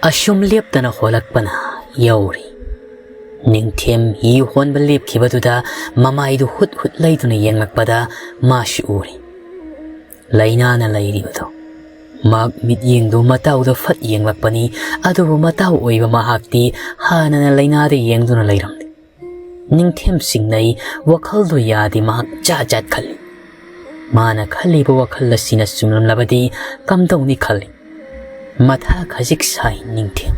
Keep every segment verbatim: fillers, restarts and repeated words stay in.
ꯑꯁꯨꯝ ꯂꯦꯞꯇꯅ ꯍꯣꯜꯂꯛꯄꯅ ꯌꯧꯔꯤ꯫ ꯅꯤꯡꯊꯦꯝ ꯍꯤ ꯍꯣꯟꯕ ꯂꯦꯞꯈꯤꯕꯗꯨꯗ ꯃꯃꯥꯏꯗꯨ ꯍꯨꯠ ꯍꯨꯠ ꯂꯩꯗꯨꯅ ꯌꯦꯡꯂꯛꯄꯗ ꯃꯥꯁꯨ ꯎꯔꯤ꯫ ꯂꯩꯅꯥꯅ ꯂꯩꯔꯤꯕꯗꯣ꯫ ꯃꯍꯥꯛ ꯃꯤꯠꯌꯦꯡꯗꯨ ꯃꯇꯥꯎꯗ ꯐꯠ ꯌꯦꯡꯂꯛꯄꯅꯤ, ꯑꯗꯨꯕꯨ ꯃꯇꯥꯎ ꯑꯣꯏꯕ ꯃꯍꯥꯛꯇꯤ ꯍꯥꯟꯅꯅ ꯂꯩꯅꯥꯗ ꯌꯦꯡꯗꯨꯅ ꯂꯩꯔꯝꯂꯤ꯫ ꯅꯤꯡꯊꯦꯝ ꯆꯤꯡꯅꯩ, ꯋꯥꯈꯜꯗꯨ ꯌꯥꯗꯦ, ꯃꯍꯥꯛ ꯖꯥꯠ ꯖꯥꯠ ꯈꯜꯂꯤ꯫ ꯃꯥꯅ ꯈꯜꯂꯤꯕ ꯋꯥꯈꯜ ꯑꯁꯤꯅ ꯆꯨꯝꯂꯝꯂꯕꯗꯤ ꯀꯝꯗꯧꯅꯤ ꯈꯜꯂꯤ꯫ ꯃꯊꯥ ꯈꯖꯤꯛ ꯁꯥꯏ ꯅꯤꯡꯊꯦꯝ꯫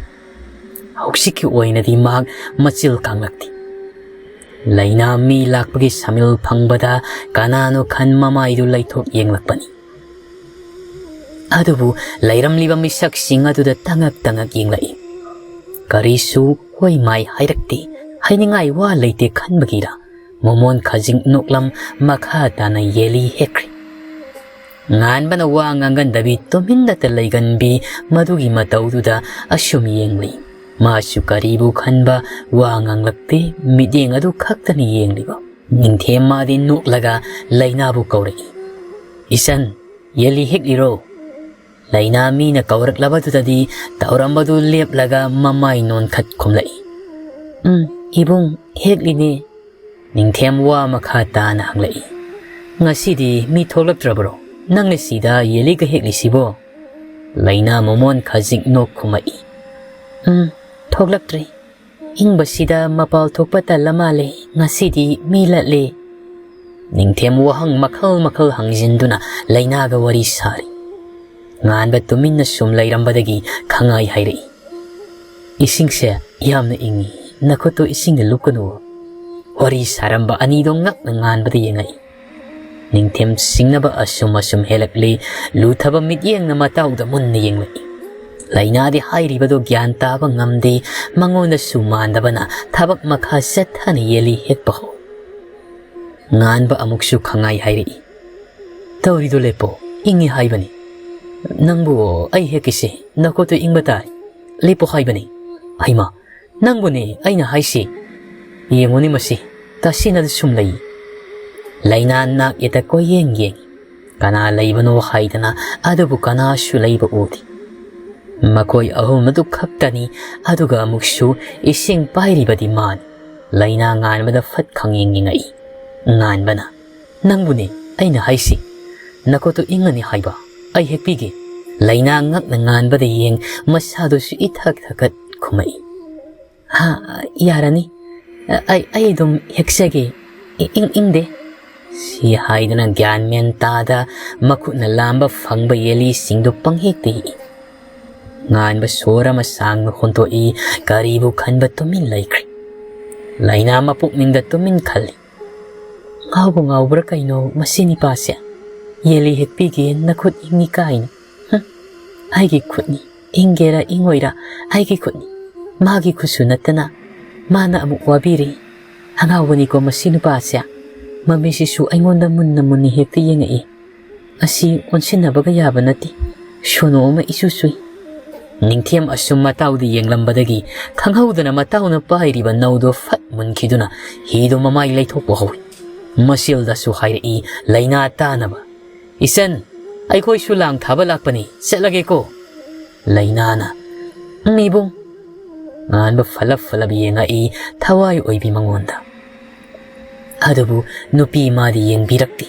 ꯍꯧꯖꯤꯛꯀꯤ ꯑꯣꯏꯅꯗꯤ ꯃꯍꯥꯛ ꯃꯆꯤꯜ ꯀꯥꯡꯂꯛꯇꯦ꯫ ꯂꯩꯅꯥ ꯃꯤ ꯂꯥꯛꯄꯒꯤ ꯁꯃꯤꯜ ꯐꯪꯕꯗ ꯀꯅꯥꯅꯣ ꯈꯟ ꯃꯃꯥꯏꯗꯨ ꯂꯩꯊꯣꯛ ꯌꯦꯡꯂꯛꯄꯅꯤ꯫ ꯑꯗꯨꯕꯨ ꯂꯩꯔꯝꯂꯤꯕ ꯃꯤꯁꯛꯁꯤꯡ ꯑꯗꯨꯗ ꯇꯉꯛ ꯇꯉꯛ ꯌꯦꯡꯂꯛꯏ꯫ ꯀꯔꯤꯁꯨ ꯍꯣꯏ ꯃꯥꯏ ꯍꯥꯏꯔꯛꯇꯦ, ꯍꯥꯏꯅꯤꯡꯉꯥꯏ ꯋꯥ ꯂꯩꯇꯦ ꯈꯟꯕꯒꯤꯔ, ꯃꯣꯃꯣꯟ ꯈꯖꯤꯛ ꯅꯣꯛꯂꯝ ꯃꯈꯥ ꯇꯥꯅ ꯌꯦꯜꯂꯤ ꯍꯦꯛꯈ꯭ꯔꯦ꯫ ꯉꯥꯟꯕꯅ ꯋꯥ ꯉꯥꯡꯒꯟꯗꯕꯤ ꯇꯨꯃꯤꯟꯅꯇ ꯂꯩꯒꯟꯕꯤ ꯃꯗꯨꯒꯤ ꯃꯇꯧꯗꯨꯗ ꯑꯁꯨꯝ ꯌꯦꯡꯂꯤ꯫ ꯃꯥꯁꯨ ꯀꯔꯤꯕꯨ ꯈꯟꯕ ꯋꯥ ꯉꯥꯡꯂꯛꯇꯦ, ꯃꯤꯠꯌꯦꯡ ꯑꯗꯨ ꯈꯛꯇꯅꯤ ꯌꯦꯡꯂꯤꯕ꯫ ꯅꯤꯡꯊꯦꯝ ꯃꯥꯗꯤ ꯅꯣꯛꯂꯒ ꯂꯩꯅꯥꯕꯨ ꯀꯧꯔꯛꯏ꯫ "ꯏꯆꯟ, ꯌꯦꯜꯂꯤ ꯍꯦꯛꯂꯤꯔꯣ?" ꯂꯩꯅꯥ ꯃꯤꯅ ꯀꯧꯔꯛꯂꯕꯗꯨꯗꯗꯤ ꯇꯧꯔꯝꯕꯗꯨ ꯂꯦꯞꯂꯒ ꯃꯃꯥꯏ ꯅꯣꯟꯈꯠ ꯈꯨꯝꯂꯛꯏ꯫ "ꯎꯝ, ꯏꯕꯨꯡ, ꯍꯦꯛꯂꯤꯅꯦ꯫" ꯅꯤꯡꯊꯦꯝ ꯋꯥ ꯃꯈꯥ ꯇꯥꯅ ꯍꯪꯂꯛꯏ꯫ "ꯉꯁꯤꯗꯤ ꯃꯤ ꯊꯣꯛꯂꯛꯇ꯭ꯔꯕ꯭ꯔꯣ? ꯅꯪꯅ ꯁꯤꯗ ꯌꯦꯜꯂꯤꯒ ꯍꯦꯛꯂꯤꯁꯤꯕꯣ?" ꯂꯩꯅꯥ ꯃꯣꯃꯣꯟ ꯈꯖꯤꯛ ꯅꯣꯛ ꯈꯨꯝꯃꯛꯏ꯫ "ꯎꯝ, ꯊꯣꯛꯂꯛꯇ꯭ꯔꯤ꯫ ꯏꯪꯕꯁꯤꯗ ꯃꯄꯥꯜ ꯊꯣꯛꯄ ꯇꯜꯂ ꯃꯥꯜꯂꯦ꯫ ꯉꯁꯤꯗꯤ ꯃꯤ ꯂꯠꯂꯦ꯫" ꯅꯤꯡꯊꯦꯝ ꯋꯥꯍꯪ ꯃꯈꯜ ꯃꯈꯜ ꯍꯪꯖꯤꯟꯗꯨꯅ ꯂꯩꯅꯥꯒ ꯋꯥꯔꯤ ꯁꯥꯔꯤ꯫ ꯉꯥꯟꯕ ꯇꯨꯃꯤꯟꯅ ꯁꯨꯝ ꯂꯩꯔꯝꯕꯗꯒꯤ ꯈꯪꯉꯥꯏ ꯍꯥꯏꯔꯛꯏ꯫ "ꯏꯁꯤꯡꯁꯦ ꯌꯥꯝꯅ ꯏꯪꯉꯤ, ꯅꯈꯨꯠꯇꯨ ꯏꯁꯤꯡꯗ ꯂꯨꯞꯀꯅꯨ꯫" ꯋꯥꯔꯤ ꯁꯥꯔꯝꯕ ꯑꯅꯤꯗꯣ ꯉꯛꯅ ꯉꯥꯟꯕꯗ ꯌꯦꯡꯉꯛꯏ꯫ ꯅꯤꯡꯊꯦꯝ ꯁꯤꯡꯅꯕ ꯑꯁꯨꯝ ꯑꯁꯨꯝ ꯍꯦꯜꯂꯛꯂꯤ, ꯂꯨꯊꯕ ꯃꯤꯠꯌꯦꯡꯅ ꯃꯇꯥꯎꯗ ꯃꯨꯟꯅ ꯌꯦꯡꯂꯛꯏ꯫ ꯂꯩꯅꯥꯗꯤ ꯍꯥꯏꯔꯤꯕꯗꯣ ꯒ꯭ꯌꯥꯟ ꯇꯥꯕ ꯉꯝꯗꯦ, ꯃꯉꯣꯟꯗꯁꯨ ꯃꯥꯟꯗꯕꯅ ꯊꯕꯛ ꯃꯈꯥ ꯆꯠꯊꯅ ꯌꯦꯜꯂꯤ ꯍꯦꯛꯄ ꯍꯧ꯫ ꯉꯥꯟꯕ ꯑꯃꯨꯛꯁꯨ ꯈꯪꯉꯥꯏ ꯍꯥꯏꯔꯛꯏ꯫ "ꯇꯧꯔꯤꯗꯣ ꯂꯦꯞꯄꯣ, ꯏꯪꯉꯤ ꯍꯥꯏꯕꯅꯤ꯫ ꯅꯪꯕꯨ ꯑꯩ ꯍꯦꯛꯀꯤꯁꯦ ꯅꯈꯨꯠꯇꯨ ꯏꯪꯕ ꯇꯥꯏ꯫ ꯂꯦꯞꯄꯣ ꯍꯥꯏꯕꯅꯤ꯫" "ꯍꯩꯃꯥ, ꯅꯪꯕꯨꯅꯦ ꯑꯩꯅ ꯍꯥꯏꯁꯤ꯫ ꯌꯦꯡꯉꯨꯅꯦ ꯃꯁꯤ, ꯇꯥꯁꯤꯟꯅꯗ ꯁꯨꯝ ꯂꯩ꯫" ꯂꯩꯅꯥ ꯅꯥꯛ ꯌꯦꯠꯇ ꯀꯣꯏꯌꯦꯡ ꯌꯦꯡꯉꯤ꯫ ꯀꯅꯥ ꯂꯩꯕꯅꯣ ꯍꯥꯏꯗꯅ, ꯑꯗꯨꯕꯨ ꯀꯅꯥꯁꯨ ꯂꯩꯕ ꯎꯗꯦ꯫ ꯃꯈꯣꯏ ꯑꯍꯨꯝ ꯑꯗꯨ ꯈꯛꯇꯅꯤ, ꯑꯗꯨꯒ ꯑꯃꯨꯛꯁꯨ ꯏꯁꯤꯡ ꯄꯥꯏꯔꯤꯕꯗꯤ ꯃꯥꯅꯤ꯫ ꯂꯩꯅꯥ ꯉꯥꯟꯕꯗ ꯐꯠ ꯈꯪꯌꯦꯡ ꯌꯦꯡꯉꯛꯏ꯫ ꯉꯥꯟꯕꯅ, "ꯅꯪꯕꯨꯅꯦ ꯑꯩꯅ ꯍꯥꯏꯁꯤ, ꯅꯈꯨꯠꯇꯨ ꯏꯪꯉꯅꯤ ꯍꯥꯏꯕ, ꯑꯩ ꯍꯦꯛꯄꯤꯒꯦ"꯫ ꯂꯩꯅꯥ ꯉꯛꯅ ꯉꯥꯟꯕꯗ ꯌꯦꯡ, ꯃꯁꯥꯗꯨꯁꯨ ꯏꯊꯛ ꯊꯛꯀꯠ ꯈꯨꯝꯃꯛꯏ꯫ "ꯍꯥ, ꯌꯥꯔꯅꯤ, ꯑꯩ, ꯑꯩ ꯑꯗꯨꯝ ꯍꯦꯛꯆꯒꯦ, ꯏ-, ꯏꯪ-, ꯏꯪꯗꯦ"꯫ ꯁꯤ ꯍꯥꯏꯗꯨꯅ ꯒ꯭ꯌꯥꯟ ꯃꯦꯟ ꯇꯥꯗ ꯃꯈꯨꯠꯅ ꯂꯥꯝꯕ ꯐꯪꯕ ꯌꯦꯂꯤꯁꯤꯡꯗꯨ ꯄꯪꯍꯦꯛꯇ ꯍꯦꯛꯏ꯫ ꯉꯥꯟꯕ ꯁꯣꯔ ꯑꯃ ꯁꯥꯡꯅ ꯍꯣꯟꯗꯣꯛꯏ, ꯀꯔꯤꯕꯨ ꯈꯟꯕ ꯇꯨꯃꯤꯟ ꯂꯩꯈ꯭ꯔꯦ꯫ ꯂꯩꯅꯥ ꯃꯄꯨꯛꯅꯤꯡꯗ ꯇꯨꯃꯤꯟ ꯈꯜꯂꯤ꯫ "ꯉꯥꯎꯕꯨ ꯉꯥꯎꯕ꯭ꯔꯥ ꯀꯩꯅꯣ ꯃꯁꯤ ꯅꯤꯄꯥꯁꯦ? ꯌꯦꯂꯤ ꯍꯦꯛꯄꯤꯒꯦ, ꯅꯈꯨꯠ ꯏꯪꯉꯤ ꯀꯥꯏꯅ꯫ ꯍꯨꯝ, ꯑꯩꯒꯤ ꯈꯨꯠꯅꯤ, ꯏꯪꯒꯦꯔꯥ ꯏꯪꯉꯣꯏꯔꯥ ꯑꯩꯒꯤ ꯈꯨꯠꯅꯤ꯫ ꯃꯥꯒꯤ ꯈꯨꯠꯁꯨ ꯅꯠꯇꯅ ꯃꯥꯅ ꯑꯃꯨꯛ ꯋꯥꯕꯤꯔꯤ꯫ ꯑꯉꯥꯎꯕꯅꯤꯀꯣ ꯃꯁꯤ ꯅꯨꯄꯥꯁꯦ꯫ ꯃꯃꯤꯠꯁꯤꯁꯨ ꯑꯩꯉꯣꯟꯗ ꯃꯨꯟꯅ ꯃꯨꯟꯅ ꯍꯦꯛꯇ ꯌꯦꯡꯉꯛꯏ꯫ ꯑꯁꯤ ꯑꯣꯟꯁꯤꯟꯅꯕꯒ ꯌꯥꯕ ꯅꯠꯇꯦ꯫ ꯁꯣꯅꯣ ꯑꯃ ꯏꯆꯨ ꯆꯨꯏ"꯫ ꯅꯤꯡꯊꯦꯝ ꯑꯁꯨꯝ ꯃꯇꯥꯎꯗ ꯌꯦꯡꯂꯝꯕꯗꯒꯤ ꯈꯪꯍꯧꯗꯅ ꯃꯇꯥꯎꯅ ꯄꯥꯏꯔꯤꯕ ꯅꯧꯗꯣ ꯐꯠ ꯃꯨꯟꯈꯤꯗꯨꯅ ꯍꯤꯗꯣ ꯃꯃꯥꯏ ꯂꯩꯊꯣꯛꯄ ꯍꯧꯏ꯫ ꯃꯁꯤꯜꯗꯁꯨ ꯍꯥꯏꯔꯛꯏ ꯂꯩꯅꯥ ꯇꯥꯅꯕ꯫ "ꯏꯆꯟ, ꯑꯩꯈꯣꯏꯁꯨ ꯂꯥꯡ ꯊꯥꯕ ꯂꯥꯛꯄꯅꯤ, ꯆꯠꯂꯒꯦꯀꯣ"꯫ ꯂꯩꯅꯥꯅ, "ꯎꯝ, ꯏꯕꯨꯡ"꯫ ꯉꯥꯟꯕ ꯐꯠꯂꯞ ꯐꯠꯂꯞ ꯌꯦꯡꯉꯛꯏ, ꯊꯋꯥꯏ ꯑꯣꯏꯕꯤ ꯃꯉꯣꯟꯗ꯫ ꯑꯗꯨꯕꯨ ꯅꯨꯄꯤ ꯃꯥꯗꯤ ꯌꯦꯡꯕꯤꯔꯛꯇꯦ꯫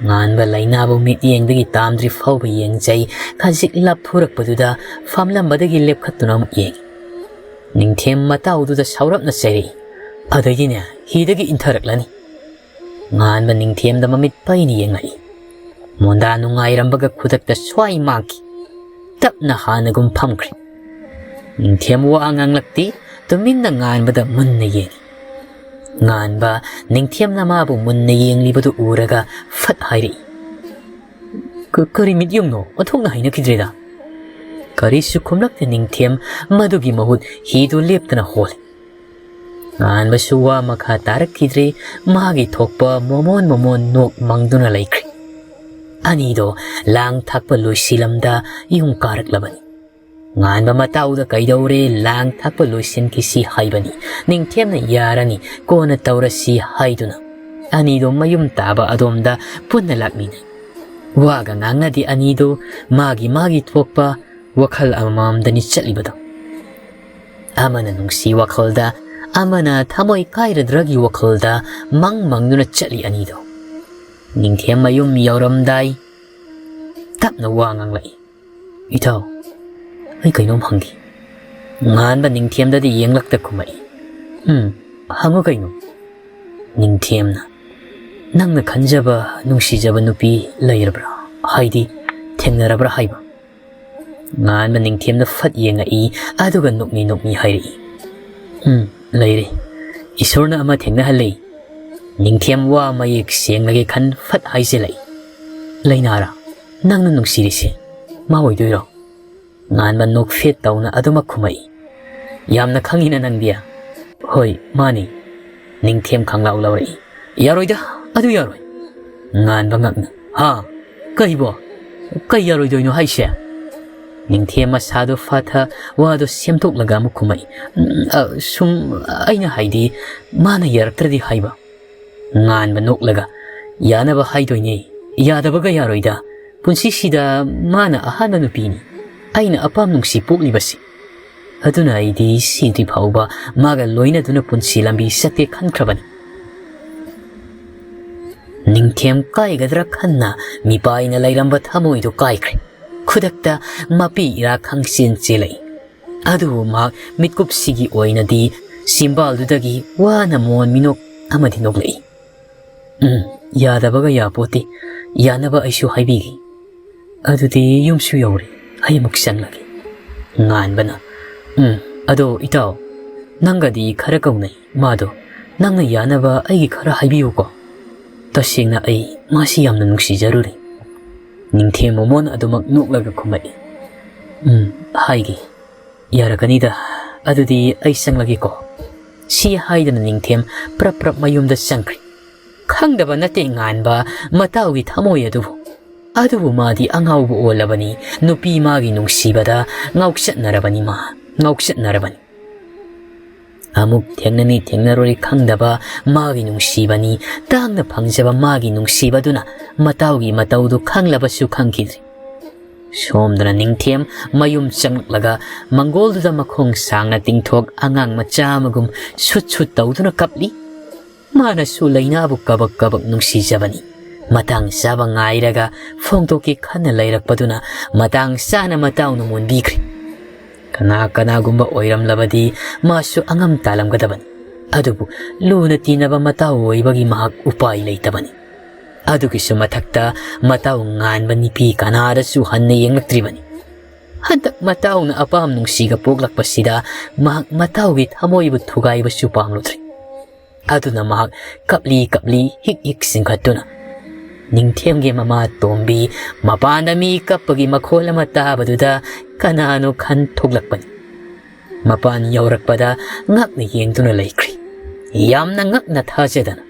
ꯉꯥꯟꯕ ꯂꯩꯅꯥꯕꯨ ꯃꯤꯠꯌꯦꯡꯗꯒꯤ ꯇꯥꯝꯗ꯭ꯔꯤ ꯐꯥꯎꯕ ꯌꯦꯡꯖꯩ, ꯈꯖꯤꯛ ꯂꯥꯞꯊꯣꯔꯛꯄꯗꯨꯗ ꯐꯝꯂꯝꯕꯗꯒꯤ ꯂꯦꯞꯈꯠꯇꯨꯅ ꯑꯃꯨꯛ ꯌꯦꯡꯉꯤ꯫ ꯅꯤꯡꯊꯦꯝ ꯃꯇꯥꯎꯗꯨꯗ ꯁꯥꯎꯔꯞꯅ ꯆꯩꯔꯛꯏ꯫ ꯑꯗꯒꯤꯅꯦ, ꯍꯤꯗꯒꯤ ꯏꯟꯊꯔꯛꯂꯅꯤ꯫ ꯉꯥꯟꯕ ꯅꯤꯡꯊꯦꯝꯗ ꯃꯃꯤꯠ ꯄꯩꯅ ꯌꯦꯡꯂꯛꯏ꯫ ꯃꯣꯟꯗꯥ ꯅꯨꯡꯉꯥꯏꯔꯝꯕꯒ ꯈꯨꯗꯛꯇ ꯁ꯭ꯋꯥꯏ ꯃꯥꯡꯈꯤ꯫ ꯇꯞꯅ ꯍꯥꯟꯅꯒꯨꯝ ꯐꯝꯈ꯭ꯔꯦ꯫ ꯅꯤꯡꯊꯦꯝ ꯋꯥ ꯉꯥꯡꯂꯛꯇꯦ, ꯇꯨꯃꯤꯟꯅ ꯉꯥꯟꯕꯗ ꯃꯨꯟꯅ ꯌꯦꯡꯉꯤ꯫ ꯉꯥꯟꯕ ꯅꯤꯡꯊꯦꯝꯅ ꯃꯥꯕꯨ ꯃꯨꯟꯅ ꯌꯦꯡꯂꯤꯕꯗꯨ ꯎꯔꯒ ꯐꯠ ꯍꯥꯏꯔꯛꯏ, "ꯀ-, ꯀꯔꯤ ꯃꯤꯠꯌꯦꯡꯅꯣ? ꯑꯣꯟꯊꯣꯛꯅ ꯍꯩꯅꯈꯤꯗ꯭ꯔꯦꯗ!" ꯀꯔꯤꯁꯨ ꯈꯨꯝꯂꯛꯇꯦ ꯅꯤꯡꯊꯦꯝ, ꯃꯗꯨꯒꯤ ꯃꯍꯨꯠ ꯍꯤꯗꯨ ꯂꯦꯞꯇꯅ ꯍꯣꯜꯂꯤ꯫ ꯉꯥꯟꯕꯁꯨ ꯋꯥ ꯃꯈꯥ ꯇꯥꯔꯛꯈꯤꯗ꯭ꯔꯦ, ꯃꯥꯒꯤ ꯊꯣꯛꯄ ꯃꯣꯃꯣꯟ ꯃꯣꯃꯣꯟ ꯅꯣꯛ ꯃꯪꯗꯨꯅ ꯂꯩꯈ꯭ꯔꯦ꯫ ꯑꯅꯤꯗꯣ ꯂꯥꯡ ꯊꯥꯛꯄ ꯂꯣꯏꯁꯤꯜꯂꯝꯗ ꯌꯨꯝ ꯀꯥꯔꯛꯂꯕꯅꯤ꯫ ꯉꯥꯟꯕ ꯃꯇꯥꯎꯗ ꯀꯩꯗꯧꯔꯦ, ꯂꯥꯡ ꯊꯥꯛꯄ ꯂꯣꯏꯁꯤꯟꯈꯤꯁꯤ ꯍꯥꯏꯕꯅꯤ꯫ ꯅꯤꯡꯊꯦꯝꯅ ꯌꯥꯔꯅꯤ, ꯀꯣꯟꯅ ꯇꯧꯔꯁꯤ ꯍꯥꯏꯗꯨꯅ ꯑꯅꯤꯗꯣ ꯃꯌꯨꯝ ꯇꯥꯕ ꯑꯗꯣꯝꯗ ꯄꯨꯟꯅ ꯂꯥꯛꯃꯤꯟꯅꯩ꯫ ꯋꯥꯒ ꯉꯥꯡꯅꯗꯦ ꯑꯅꯤꯗꯣ, ꯃꯥꯒꯤ ꯃꯥꯒꯤ ꯊꯣꯛꯄ ꯋꯥꯈꯜ ꯑꯃꯃꯝꯗꯅꯤ ꯆꯠꯂꯤꯕꯗꯣ꯫ ꯑꯃꯅ ꯅꯨꯡꯁꯤ ꯋꯥꯈꯜꯗ, ꯑꯃꯅ ꯊꯃꯣꯏ ꯀꯥꯏꯔꯗ꯭ꯔꯒꯤ ꯋꯥꯈꯜꯗ ꯃꯪ ꯃꯪꯗꯨꯅ ꯆꯠꯂꯤ ꯑꯅꯤꯗꯣ꯫ ꯅꯤꯡꯊꯦꯝ ꯃꯌꯨꯝ ꯌꯧꯔꯝꯗꯥꯏ ꯇꯞꯅ ꯋꯥ ꯉꯥꯡꯂꯛꯏ꯫ "ꯏꯇꯥꯎ, ꯑꯩ ꯀꯩꯅꯣꯝ ꯍꯪꯒꯦ?" ꯉꯥꯟꯕ ꯅꯤꯡꯊꯦꯝꯗꯗꯤ ꯌꯦꯡꯂꯛꯇ ꯈꯨꯝꯃꯛꯏ꯫ "ꯎꯝ, ꯍꯪꯉꯨ ꯀꯩꯅꯣ?" ꯅꯤꯡꯊꯦꯝꯅ, "ꯅꯪꯅ ꯈꯟꯖꯕ, ꯅꯨꯡꯁꯤꯖꯕ ꯅꯨꯄꯤ ꯂꯩꯔꯕ꯭ꯔꯥ? ꯍꯥꯏꯗꯤ, ꯊꯦꯡꯅꯔꯕ꯭ꯔꯥ ꯍꯥꯏꯕ?" ꯉꯥꯟꯕ ꯅꯤꯡꯊꯦꯝꯗ ꯐꯠ ꯌꯦꯡꯉꯛꯏ, ꯑꯗꯨꯒ ꯅꯣꯛꯃꯤ ꯅꯣꯛꯃꯤ ꯍꯥꯏꯔꯛꯏ, "ꯎꯝ, ꯂꯩꯔꯦ꯫ ꯏꯁꯣꯔꯅ ꯑꯃ ꯊꯦꯡꯅꯍꯜꯂꯦ꯫" ꯅꯤꯡꯊꯦꯝ ꯋꯥ ꯃꯌꯦꯛ ꯁꯦꯡꯂꯒꯦ ꯈꯟ ꯐꯠ ꯍꯥꯏꯖꯤꯜꯂꯛꯏ, "ꯂꯩꯅꯥꯔꯥ? ꯅꯪꯅ ꯅꯨꯡꯁꯤꯔꯤꯁꯦ ꯃꯥ ꯑꯣꯏꯗꯣꯏꯔꯣ?" ꯉꯥꯟꯕ ꯅꯣꯛꯐꯦꯠ ꯇꯧꯅ ꯑꯗꯨꯃꯛ ꯈꯨꯝꯃꯛꯏ꯫ "ꯌꯥꯝꯅ ꯈꯪꯉꯤꯅ ꯅꯪꯗꯤ꯫" "ꯍꯣꯏ, ꯃꯥꯅꯤ꯫" ꯅꯤꯡꯊꯦꯝ ꯈꯪꯂꯥꯎ ꯂꯥꯎꯔꯛꯏ꯫ "ꯌꯥꯔꯣꯏꯗ, ꯑꯗꯨ ꯌꯥꯔꯣꯏ꯫" ꯉꯥꯟꯕ ꯉꯛꯅ, "ꯍꯥ? ꯀꯩꯕꯣ? ꯀꯩ ꯌꯥꯔꯣꯏꯗꯣꯏꯅꯣ ꯍꯥꯏꯁꯦ?" ꯅꯤꯡꯊꯦꯝ ꯃꯁꯥꯗꯣ ꯐꯥꯊ ꯋꯥꯗꯣ ꯁꯦꯝꯗꯣꯛꯂꯒ ꯑꯃꯨꯛ ꯈꯨꯝꯃꯛꯏ, "ꯎꯝ, ꯑ, ꯁꯨꯝ, ꯑꯩꯅ ꯍꯥꯏꯗꯤ, ꯃꯥꯅ ꯌꯥꯔꯛꯇ꯭ꯔꯗꯤ ꯍꯥꯏꯕ꯫" ꯉꯥꯟꯕ ꯅꯣꯛꯂꯒ, "ꯌꯥꯅꯕ ꯍꯥꯏꯗꯣꯏꯅꯦ, ꯌꯥꯗꯕꯒ ꯌꯥꯔꯣꯏꯗ꯫ ꯄꯨꯟꯁꯤꯁꯤꯗ ꯃꯥꯅ ꯑꯍꯥꯟꯕ ꯅꯨꯄꯤꯅꯤ ꯑꯩꯅ ꯑꯄꯥꯝ ꯅꯨꯡꯁꯤ ꯄꯣꯛꯂꯤꯕꯁꯤ꯫ ꯑꯗꯨꯅ ꯑꯩꯗꯤ ꯁꯤꯗ꯭ꯔꯤ ꯐꯥꯎꯕ ꯃꯥꯒ ꯂꯣꯏꯅꯗꯨꯅ ꯄꯨꯟꯁꯤ ꯂꯝꯕꯤ ꯆꯠꯀꯦ ꯈꯟꯈ꯭ꯔꯕꯅꯤ꯫" ꯅꯤꯡꯊꯦꯝ ꯀꯥꯏꯒꯗ꯭ꯔꯥ ꯈꯟꯅ ꯃꯤꯄꯥꯏꯅ ꯂꯩꯔꯝꯕ ꯊꯃꯣꯏꯗꯨ ꯀꯥꯏꯈ꯭ꯔꯦ꯫ ꯈꯨꯗꯛꯇ ꯃꯄꯤ ꯏꯔꯥ ꯈꯪꯆꯦꯟ ꯆꯦꯜꯂꯛꯏ꯫ ꯑꯗꯨꯕꯨ ꯃꯍꯥꯛ ꯃꯤꯠꯀꯨꯞꯁꯤꯒꯤ ꯑꯣꯏꯅꯗꯤ ꯆꯤꯝꯕꯥꯜꯗꯨꯗꯒꯤ ꯋꯥꯅ ꯃꯣꯟ ꯃꯤꯅꯣꯛ ꯑꯃꯗꯤ ꯅꯣꯛꯂꯛꯏ꯫ "ꯎꯝ, ꯌꯥꯗꯕꯒ ꯌꯥꯄꯣꯠꯇꯦ꯫ ꯌꯥꯅꯕ ꯑꯩꯁꯨ ꯍꯥꯏꯕꯤꯒꯦ꯫ ꯑꯗꯨꯗꯤ ꯌꯨꯝꯁꯨ ꯌꯧꯔꯦ꯫ ꯑꯩ ꯑꯃꯨꯛ ꯆꯪꯂꯒꯦ꯫" ꯉꯥꯟꯕꯅ, "ꯎꯝ, ꯑꯗꯣ ꯏꯇꯥꯎ, ꯅꯪꯒꯗꯤ ꯈꯔ ꯀꯧꯅꯩ ꯃꯥꯗꯣ꯫ ꯅꯪꯅ ꯌꯥꯅꯕ ꯑꯩꯒꯤ ꯈꯔ ꯍꯥꯏꯕꯤꯌꯨꯀꯣ꯫ ꯇꯁꯦꯡꯅ ꯑꯩ ꯃꯥꯁꯤ ꯌꯥꯝꯅ ꯅꯨꯡꯁꯤꯖꯔꯨꯔꯦ꯫" ꯅꯤꯡꯊꯦꯝ ꯃꯃꯣꯟ ꯑꯗꯨꯃꯛ ꯅꯣꯛꯂꯒ ꯈꯨꯝꯃꯛꯏ, "ꯎꯝ, ꯍꯥꯏꯒꯦ꯫ ꯌꯥꯔꯛꯀꯅꯤꯗ, ꯑꯗꯨꯗꯤ ꯑꯩ ꯆꯪꯂꯒꯦꯀꯣ꯫" ꯁꯤ ꯍꯥꯏꯗꯅ ꯅꯤꯡꯊꯦꯝ ꯄ꯭ꯔꯞ ꯄ꯭ꯔꯞ ꯃꯌꯨꯝꯗ ꯆꯪꯈ꯭ꯔꯦ꯫ ꯈꯪꯗꯕ ꯅꯠꯇꯦ ꯉꯥꯟꯕ ꯃꯇꯥꯎꯒꯤ ꯊꯃꯣꯏ ꯑꯗꯨꯕꯨ꯫ ꯑꯗꯨꯕꯨ ꯃꯥꯗꯤ ꯑꯉꯥꯎꯕ ꯑꯣꯜꯂꯕꯅꯤ, ꯅꯨꯄꯤ ꯃꯥꯒꯤ ꯅꯨꯡꯁꯤꯕꯗ ꯉꯥꯎꯆꯠꯅꯔꯕꯅꯤ ꯃꯥ, ꯉꯥꯎꯆꯠꯅꯔꯕꯅꯤ꯫ ꯑꯃꯨꯛ ꯊꯦꯡꯅꯅꯤ ꯊꯦꯡꯅꯔꯣꯏ ꯈꯪꯗꯕ ꯃꯥꯒꯤ ꯅꯨꯡꯁꯤꯕꯅꯤ, ꯇꯥꯡꯅ ꯐꯪꯖꯕ ꯃꯥꯒꯤ ꯅꯨꯡꯁꯤꯕꯗꯨꯅ ꯃꯇꯥꯎꯒꯤ ꯃꯇꯧꯗꯨ ꯈꯪꯂꯕꯁꯨ ꯈꯪꯈꯤꯗ꯭ꯔꯦ꯫ ꯁꯣꯝꯗꯅ ꯅꯤꯡꯊꯦꯝ ꯃꯌꯨꯝ ꯆꯪꯂꯛꯂꯒ ꯃꯪꯒꯣꯜꯗꯨꯗ ꯃꯈꯣꯡ ꯁꯥꯡꯅ ꯇꯤꯡꯊꯣꯛ ꯑꯉꯥꯡ ꯃꯆꯥ ꯑꯃꯒꯨꯝ ꯁꯨꯠ ꯁꯨꯠ ꯇꯧꯗꯨꯅ ꯀꯞꯂꯤ꯫ ꯃꯥꯅꯁꯨ ꯂꯩꯅꯥꯕꯨ ꯀꯕꯛ ꯀꯕꯛ ꯅꯨꯡꯁꯤꯖꯕꯅꯤ꯫ ꯃꯇꯥꯡ ꯆꯥꯕ ꯉꯥꯏꯔꯒ ꯐꯣꯡꯗꯣꯛꯀꯦ ꯈꯟꯅ ꯂꯩꯔꯛꯄꯗꯨꯅ ꯃꯇꯥꯡ ꯆꯥꯅ ꯃꯇꯥꯎꯅ ꯃꯨꯟꯕꯤꯈ꯭ꯔꯦ꯫ ꯀꯅꯥ ꯀꯅꯥꯒꯨꯝꯕ ꯑꯣꯏꯔꯝꯂꯕꯗꯤ ꯃꯥꯁꯨ ꯑꯉꯝ ꯇꯥꯂꯝꯒꯗꯕꯅꯤ꯫ ꯑꯗꯨꯕꯨ ꯂꯨꯅ ꯇꯤꯟꯅꯕ ꯃꯇꯥꯎ ꯑꯣꯏꯕꯒꯤ ꯃꯍꯥꯛ ꯎꯄꯥꯏ ꯂꯩꯇꯕꯅꯤ꯫ ꯑꯗꯨꯒꯤꯁꯨ ꯃꯊꯛꯇ ꯃꯇꯥꯎ ꯉꯥꯟꯕ ꯅꯨꯄꯤ ꯀꯅꯥꯗꯁꯨ ꯍꯟꯅ ꯌꯦꯡꯂꯛꯇ꯭ꯔꯤꯕꯅꯤ꯫ ꯍꯟꯗꯛ ꯃꯇꯥꯎꯅ ꯑꯄꯥꯝ ꯅꯨꯡꯁꯤꯒ ꯄꯣꯛꯂꯛꯄꯁꯤꯗ ꯃꯍꯥꯛ ꯃꯇꯥꯎꯒꯤ ꯊꯃꯣꯏꯕꯨ ꯊꯨꯒꯥꯏꯕꯁꯨ ꯄꯥꯝꯂꯨꯗ꯭ꯔꯦ꯫ ꯑꯗꯨꯅ ꯃꯍꯥꯛ ꯀꯞꯂꯤ ꯀꯞꯂꯤ ꯍꯤꯛ ꯍꯤꯛ ꯆꯤꯡꯈꯠꯇꯨꯅ, ꯅꯤꯡꯊꯦꯝꯒꯤ ꯃꯃꯥ ꯇꯣꯝꯕꯤ ꯃꯄꯥꯟꯗ ꯃꯤ ꯀꯞꯄꯒꯤ ꯃꯈꯣꯜ ꯑꯃ ꯇꯥꯕꯗꯨꯗ ꯀꯅꯥꯅꯣ ꯈꯟ ꯊꯣꯛꯂꯛꯄꯅꯤ꯫ ꯃꯄꯥꯟ ꯌꯧꯔꯛꯄꯗ ꯉꯛꯅ ꯌꯦꯡꯗꯨꯅ ꯂꯩꯈ꯭ꯔꯤ꯫ ꯌꯥꯝꯅ ꯉꯛꯅ ꯊꯥꯖꯗꯅ꯫